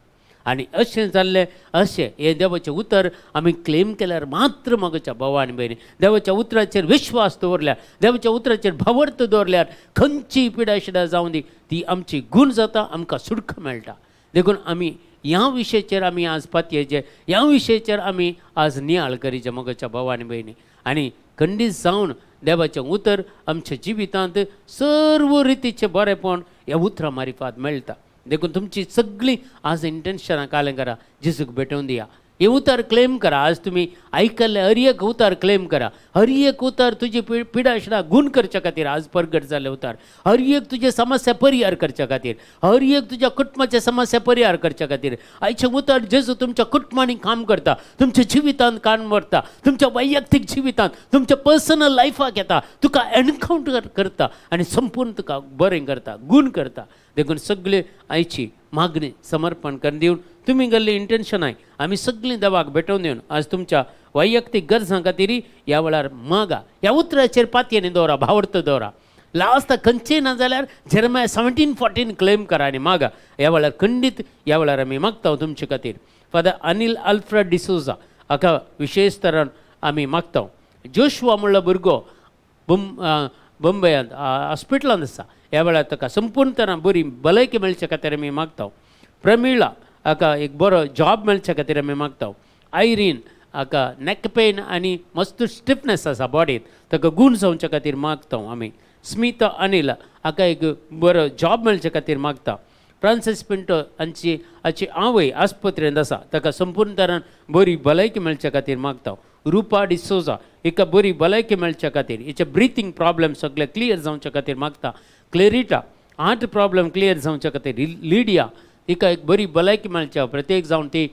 आनी अशें जाल्लें अशें हें देवाचें उतर आमी क्लेम केल्यार मात्र म्हज्या भावा आनी भयणी देवाच्या उतराचेर विश्वास दवरल्यार, देवाच्या उतराचेर भावार्थ दवरल्यार खंयची पिडा शिडा जावं दी ती आमची गूण जाता, आमकां सुटका मेळटा. देखून आमी ह्या विशयाचेर आमी आज पातयेचे, ह्या विशयाचेर आमी आज नियाळ करीचे म्हज्या भावा आनी भयणी. आनी खंडीत जावन देवाचें उतर आमच्या जिवितांत सर्व रितीचें बरेंपण ह्या उतरां मारिफात मेळटा. देखून तुमची सगळीं आज इंटेन्शनां कालें करा, जेजूक भेटोवन दिया, हे उतर क्लेम करा. आज तुमी आयकल्ले हर एक उतर क्लेम करा, हर एक उतर तुजी पिडा गुण करच्या खातीर आज परगट जाल्ले उतर, हर एक तुजे समस्या परिहार करच्या खातीर, हर एक तुज्या कुटुंबाचे समस्या परिहार करच्या खातीर आयचें उतर जेजू तुमच्या कुटुंबांनी काम करता, तुमच्या जिवितांत काम करता, तुमच्या वैयक्तीक जिवितांत, तुमच्या पर्सनल लायफाक येता, तुका एनकावंटर करता आनी संपूर्ण तुका बरें करता, गुण करता. देखून सगळे आयची मागणी समर्पण करून दिवन तुमी गेल्ली इंटेन्शनाय आमी सगळीं देवाक भेटोवन दिवन आज तुमच्या वैयक्तीक गरजां खातीर ह्या वेळार मागा, ह्या उतराचेर पातयेनी दवरा, भावार्थ दवरा. लास्ट खंयचें ना जाल्यार जेरमाया 17:14 क्लेम करा आनी मागा. ह्या वेळार खंडीत ह्या वेळार आमी मागता तुमचे खातीर. फादर अनिल अल्फ्रेड डिसोजा हाका विशेश तरान आमी मागता. जोशुआ म्हणलो भुरगो बंबयांत हॉस्पिटलांत आसा, ह्या वेळार ताका संपूर्ण तरान बरी भलायकी मेळचे खातीर आमी मागता. प्रमिळा हाका एक बरो जॉब मेळचे खातीर आमी मागता. आयरीन हाका नेक पेन आनी मस्त स्टिफनेस आसा बॉडीत, ताका गूण जावचे खातीर मागता आमी. स्मिता अनिल हाका एक बरो जॉब मेळचे खातीर मागता. फ्रांसीस पिंटो हांची हाची आवय आस्पत्रेंत आसा, ताका संपूर्ण तरान बरी भलायकी मेळचे खातीर मागता. रुपा डिसोजा हिका बरी भलायकी मेळचे खातीर, हिचे ब्रिथींग प्रॉब्लम सगळे क्लियर जावचे खातीर मागता. क्लेरिटा हार्ट प्रॉब्लम क्लियर जावचे खातीर. लिडिया हिका एक बरी भलायकी मेळच्या, प्रत्येक जावन ती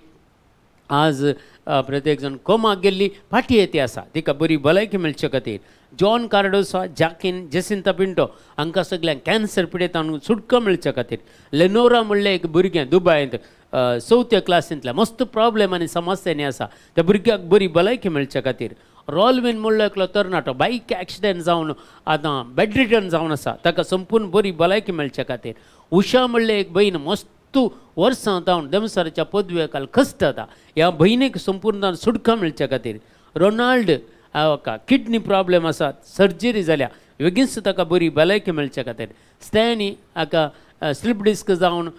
आज प्रत्येक जाण कोमाक गेल्ली फाटी येती आसा, तिका बरी भलायकी मेळचे खातीर. जॉन कार्डोसा, जाकीन, जेसिंता पिंटो हांकां सगळ्यांक कॅन्सर पिडेतांक सुटका मेळचे खातीर. लेनोरा म्हणलें एक भुरगें दुबायंत चवथ्या क्लासींतल्या मस्त प्रॉब्लेम आनी समस्यांनी आसा, त्या भुरग्याक बरी भलायकी मेळचे खातीर. रॉलवीन म्हणलो एकलो तरणाटो बायक एक्सिडेंट जावन आतां बेड रिटर्न जावन आसा, ताका संपूर्ण बरी भलायकी मेळचे खातीर. उषा म्हणलें एक भयण मस्त वर्सां जावन देमसाराच्या पदवे काल खसता, ह्या भयणीक संपूर्ण सुटका मेळचे खातीर. रोनाल्ड हाका किडनी प्रॉब्लेम आसा, सर्जरी जाल्या, बेगीनच ताका बरी भलायकी मेळचे खातीर. स्टॅनी हाका स्लिप डिस्क जावन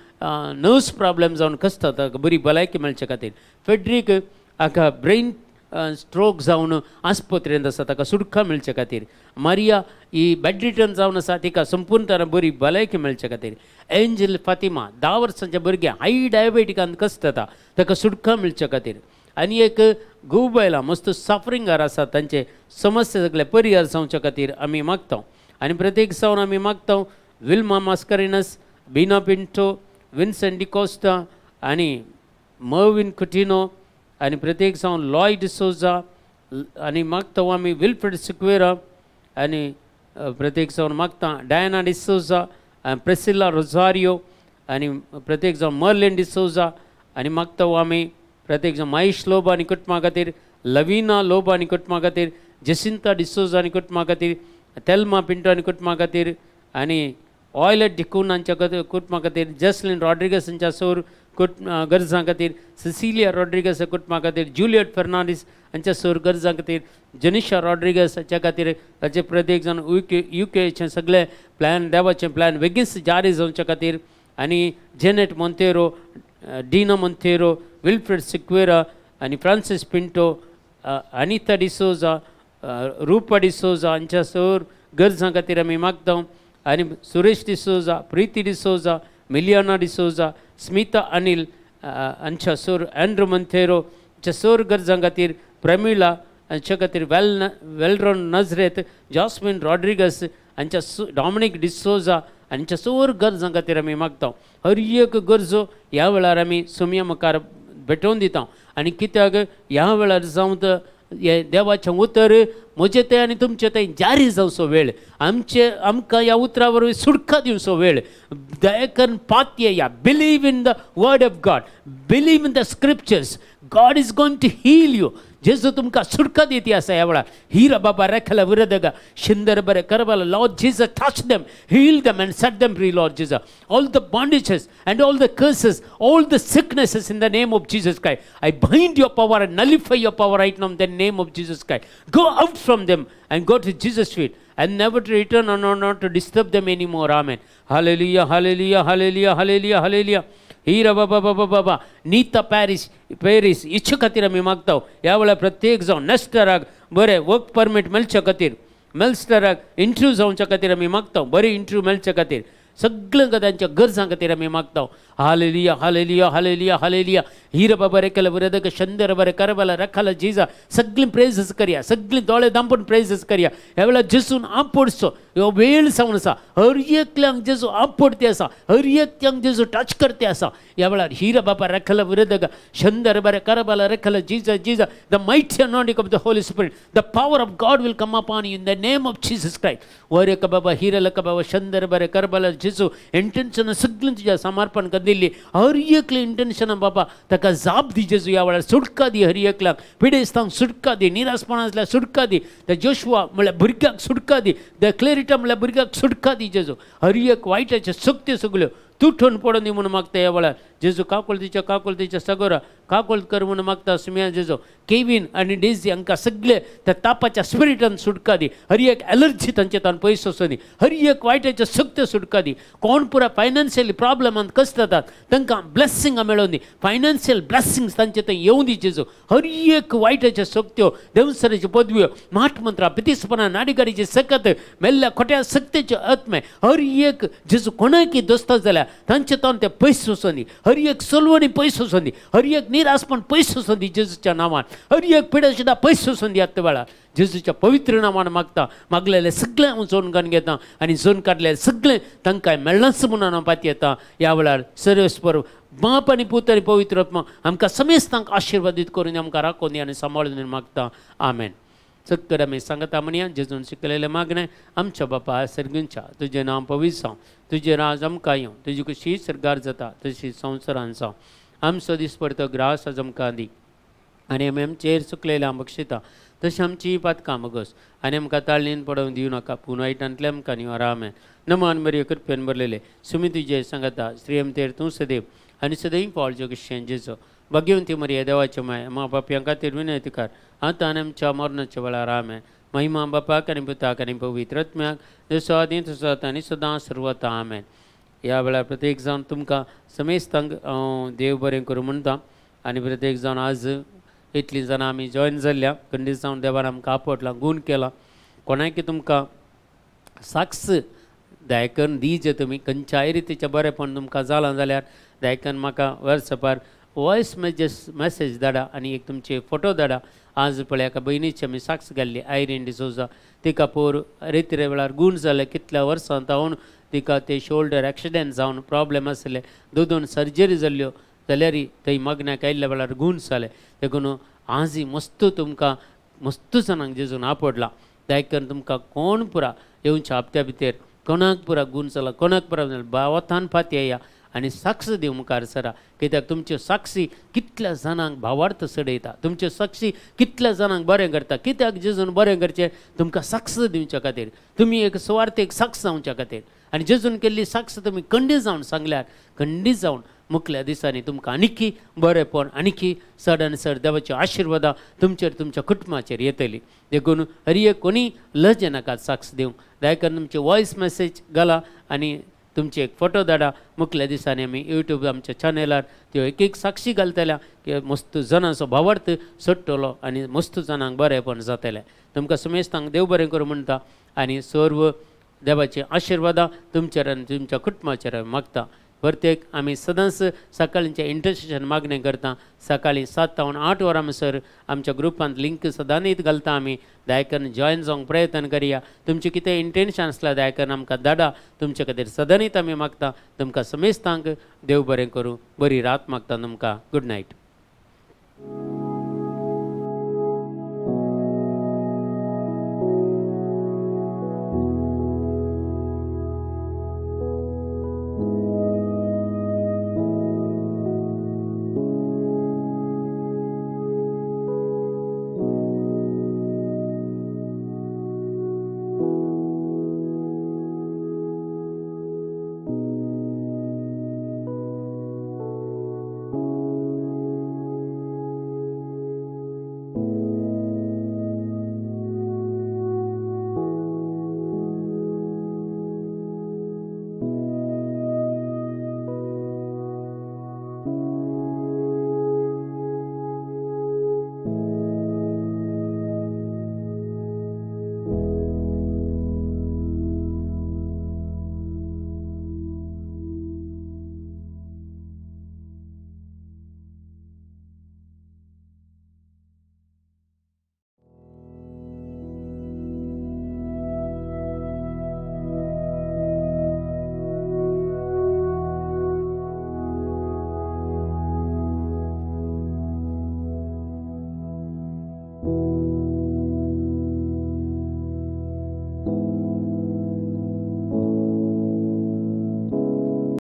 नर्व्स प्रॉब्लेम जावन खसता, ताका बरी भलायकी मेळचे खातीर. फेड्रीक हाका ब्रेन स्ट्रोक जावन आस्पत्रेंत आसा, ताका सुटका मेळचे खातीर. मारिया ही बेड रिटर्न जावन आसा, तिका संपूर्ण तरान बरी भलायकी मेळचे खातीर. एंजल फातिमा 10 वर्सांच्या भुरग्यां हाय डायबेटिकान कसता, ताका सुटका मेळचे खातीर. आनी एक घोव बायलां मस्त सफरिंगार आसा, तांचे समस्या सगळे परिहार जावचे खातीर आमी मागता. आनी प्रत्येक जावन आमी मागता विल्मा मास्करिनस, बिना पिंटो, विन्सन डिकोस्टा आनी मर्विन कुटिनो आनी प्रत्येक जावन लॉय डिसोजा आनी मागता आमी विल्फ्रेड सिक्वेरा आनी प्रत्येक जावन मागता डायना डिसोजा, प्रेसिला रोजारियो आनी प्रत्येक जावन मर्लिन डिसोजा आनी मागता आमी प्रत्येक जावन महेश लोबो आनी कुटुंबा खातीर, लवीना लोबो आनी कुटुंबा खातीर, जेसिंता डिसोजा आनी कुटुंबा खातीर, तेल्मा पिंटो आनी कुटुंबा खातीर आनी ऑयलट डिकून हांच्या कुटुंबा खातीर, जसलीन रॉड्रिगस हांच्या सोर गरजां खातीर, सिसिलिया रॉड्रिगस कुटुंबा खातीर, जुलियट फर्नांडीस हांच्या सोर गरजां खातीर, जनिशा रॉड्रिगस हाच्या खातीर, ताचे प्रत्येक जाण युकेचे सगळे प्लॅन देवाचे प्लॅन बेगीनच जारी जावच्या खातीर आनी जेनेट मोंतेरो, डिना मोंतेरो, विल्फ्रेड सिक्वेरा आनी फ्रांसीस पिंटो, अनिता डिसोजा, रुपा डिसोजा हांच्या सोर गरजां खातीर आमी मागता. आनी सुरेश डिसोजा, प्रिती डिसोजा, मिलियाना डिसोजा, स्मिता अनिल हांच्या सोर, एंड्रू मोंतेरो हांच्या सोर गरजां खातीर, प्रमिळा हांच्या खातीर, वेलरॉन नजरेत, जॉस्मिन रॉड्रिगस हांच्या डॉमिनीक डिसोजा हांच्या सोर गरजां खातीर आमी मागता. हर एक गरजो ह्या वेळार आमी सुमया मुखार भेटोवन दिता. आनी कित्याक ह्या वेळार जावं हे देवाचें उतर म्हजें तें आनी तुमचें तें जारी जावचो वेळ, आमचे आमकां ह्या उतरा वरवीं सुटका दिवचो वेळ. दया करून पातयेया, believe in the word of God, believe in the scriptures. God is going to heal you. जेजू तुमकां सुटका दिती आसा ह्या वेळार. हिरा बाबा रेखला विरदगा शिंदर बरे करबाला. Lord Jesus touch them, heal them and set them free. Lord Jesus, all the bondages and all the curses, all the sicknesses in the name of Jesus Christ, I bind your power and nullify your power right now in the name of Jesus Christ. Go out from them and go to Jesus' feet and never to return or not to disturb them anymore. Amen. Hallelujah, hallelujah, hallelujah, hallelujah, hallelujah. Hira बाबा बाबा बाबा नीता पॅरिस पॅरिस इच्छे खातीर आमी मागता ह्या वेळार प्रत्येक जावन नेस्टराक बरें वर्क परमीट मेळचे खातीर, मेल्स्टराक इंटरव्यू जावच्या खातीर आमी मागता, बरें इंटरव्यू मेळचे खातीर, सगळ्यांक तांच्या गरजां खातीर आमी मागता. हालेलुया हालेलुया हालेलुया हालेलुया. हिरा बाबा रेकेला विरदक शंदर बरे करबला रखाला जिजा. सगळीं प्रेजस करया, सगळीं दोळे दांपून प्रेजस करया. ह्या वेळार जेजून आपोडचो ह्यो वेळ जावन आसा. हर एकल्यांक जेजू आपोडते आसा, हर एकल्यांक जेजू टच करते आसा. ह्या वेळार हिरा बाबा रखला विरदक शंदर बरे करबला रखला जिजा जिजा. The mighty anointing of the Holy Spirit, the power of God will come upon you in the name of Jesus Christ. वर बाबा हिरलक बाबा शंदर बरे करबला जेजू इंटेन्शन सगळीं तुज्या समर्पण दिल्ली. हर एकले इंटेन्शन बाबा ताका जाप दी जेजू. ह्या वेळार सुटका दी हर एकल्याक, पिडेस्तांक सुटका दी, निरासपण आसल्यार सुटका दी, त्या जोशुआ म्हळ्यार भुरग्यांक सुटका दी, त्या क्लेरिटा म्हळ्यार भुरग्यांक सुटका दी जेजू. हर एक वायटाच्यो शक्त्यो सगळ्यो तुटून पडून दी म्हणून मागता ह्या वेळार जेजू. काकुळतीच्या काकुळतीच्या सगोरा काकुळत कर म्हणून मागता सुम्या जेजू. केवीन आनी डेजी हांकां सगळे त्या तापाच्या स्पिरिटान सुटका दी. हर एक एलर्जी तांचे तान पयस वचून दी. हर एक वायटाच्यो शक्त्यो सुटका दी. कोण पुरा फायनान्शियली प्रॉब्लमान कश्ट जातात तांकां ब्लेसिंगां मेळोवन दी, फायनान्शियल ब्लेसिंग्स तांचे थंय येवं दी जेजू. हर एक वायटाच्यो शक्त्यो, देवसराच्यो पदव्यो, माटमंत्रां, पितिसपणां, नाडिगाडीची सकत, मेल्ल्या खोट्या शक्तीच्यो आत्मे, हर एक जेजू कोणाकी दोस्ता जाल्यार तांचे तावन ते पयस वचून दी. हर एक सोलवणी पयस वचून दी, हर एक निरासपण पयस वचून दी जेजूच्या नांवान. हर एक पिडा सुद्दां पयस वचून दी आत्ता वेळार जेजूच्या पवित्र नांवान मागता. मागलेले सगळें हांव जोन काडून घेता आनी जोन काडलेले सगळें तांकां मेळ्ळांच म्हणून हांव पातयेता. ह्या वेळार सर्वेस्पर बाप आनी पूत आनी पवित्र आत्मा आमकां समेस्तांक आशिर्वादीत करून आमकां राखून दी आनी सांबाळून मागता. आमेन. सक्कर आमी सांगता म्हणया जेजून शिकलेलें मागणें. आमच्या बापा सर्गींच्या, तुजें नांव पवित्र जावं, तुजें राज आमकां येवं, तुजी खुशी सर्गार जाता तशी संवसारान जावं. आमचो दिसपडतो ग्रास आज आमकां दी आनी आमी आमचेर चुकलेलें आम बक्षिता तशें आमची पातकां मगस आनी आमकां ताळणीन पडोवन दिवं नाका, पूण वायटांतलें आमकां निवार. आमेन. नमान मरिये कृपेन भरलेले सुमी तुजें सांगता, स्त्रियमतेर तूं सदैव आनी सदैव पावल जोगेशें जेजो. भाग्यवंती मरिये देवाचे माय, मा बापयां खातीर विनंती कर आतां आनी आमच्या मरणाच्या वेळार. आमेन. महिमा बापाक आनी पुताक आनी पवित्र आत्म्याक, जसो आदी तसो आतां आनी सदां सर्वता. आमेन. ह्या वेळार प्रत्येक जावन तुमकां समेस्तांक देव बरें करूं म्हणटा आनी प्रत्येक जावन आज इतलीं जाणां आमी जॉयन जाल्ल्या खंडीत जावन देवान आमकां आपटलां, गूण केला. कोणाकी तुमकां साक्ष दायकन दी जे तुमी खंयच्याय रितीचें बरेंपण तुमकां जालां जाल्यार दायकन म्हाका वॉट्सएपार वॉयस मॅसेज धाडा आनी एक तुमचे फोटो धाडा. आज पळय एका भयणीची आमी साक्ष घाल्ली, आयरीन डिसोजा, तिका पोर रेतिरे वेळार गूण जालें. कितल्या वर्सां जावन तिका ते शोल्डर एक्सिडेंट जावन प्रॉब्लेम आसले, दोन दोन सर्जरी जाल्ल्यो जाल्यार थंय मागण्याक आयिल्ल्या वेळार गूण जालें. देखून आजय मस्त तुमकां मस्त जाणांक जेजून आपडला. दायकन तुमकां कोण पुरा येवच्या हप्त्या भितर कोणाक पुरा गूण जाला, कोणाक पुरा भावातान फाती येया आनी साक्ष दिवं मुखार सरा. कित्याक तुमच्यो साक्षी कितल्या जाणांक भावार्थ चडयता, तुमच्यो साक्षी कितल्या जाणांक बरें करता. कित्याक जेजून बरें करचें तुमकां साक्ष दिवच्या खातीर, तुमी एक सुवार्थीक साक्ष जावच्या खातीर. आनी जेजून केल्ली साक्ष तुमी खंडीत जावन सांगल्यार खंडीत जावन मुखल्या दिसांनी तुमकां आनीकी बरेंपण, आनीकी चड आनी चड देवाच्यो आशिर्वादां तुमचेर तुमच्या कुटुंबाचेर येतली. देखून हर एक कोणी लजे नाकात साक्ष दिवंक. दयाकरून तुमचे वॉयस मॅसेज घाला आनी तुमचे एक फोटो धाडा. मुखल्या दिसांनी आमी यूट्यूब आमच्या चॅनलार त्यो एक एक साक्षी घालतल्या की मस्त जाणांचो भावार्थ सोडटलो आनी मस्त जाणांक बरेंपण जातलें. तुमकां समेस्तांक देव बरें करूं म्हणटा आनी सर्व देवाची आशिर्वादां तुमचेर आनी तुमच्या कुटुंबाचेर मागता. प्रत्येक आमी सदांच सकाळींचें इंटरसेशन मागणें करता. सकाळीं 7 ते 8 वरां म्हणसर आमच्या ग्रुपांत लिंक सदांच घालता आमी. दयाकरून जॉयन जावंक प्रयत्न करया. तुमचें कितें इंटेन्शन आसल्यार दयाकरून आमकां धाडा. तुमचे खातीर सदांच आमी मागता. तुमकां समेस्तांक देव बरें करूं. बरी रात मागता तुमकां. Good night.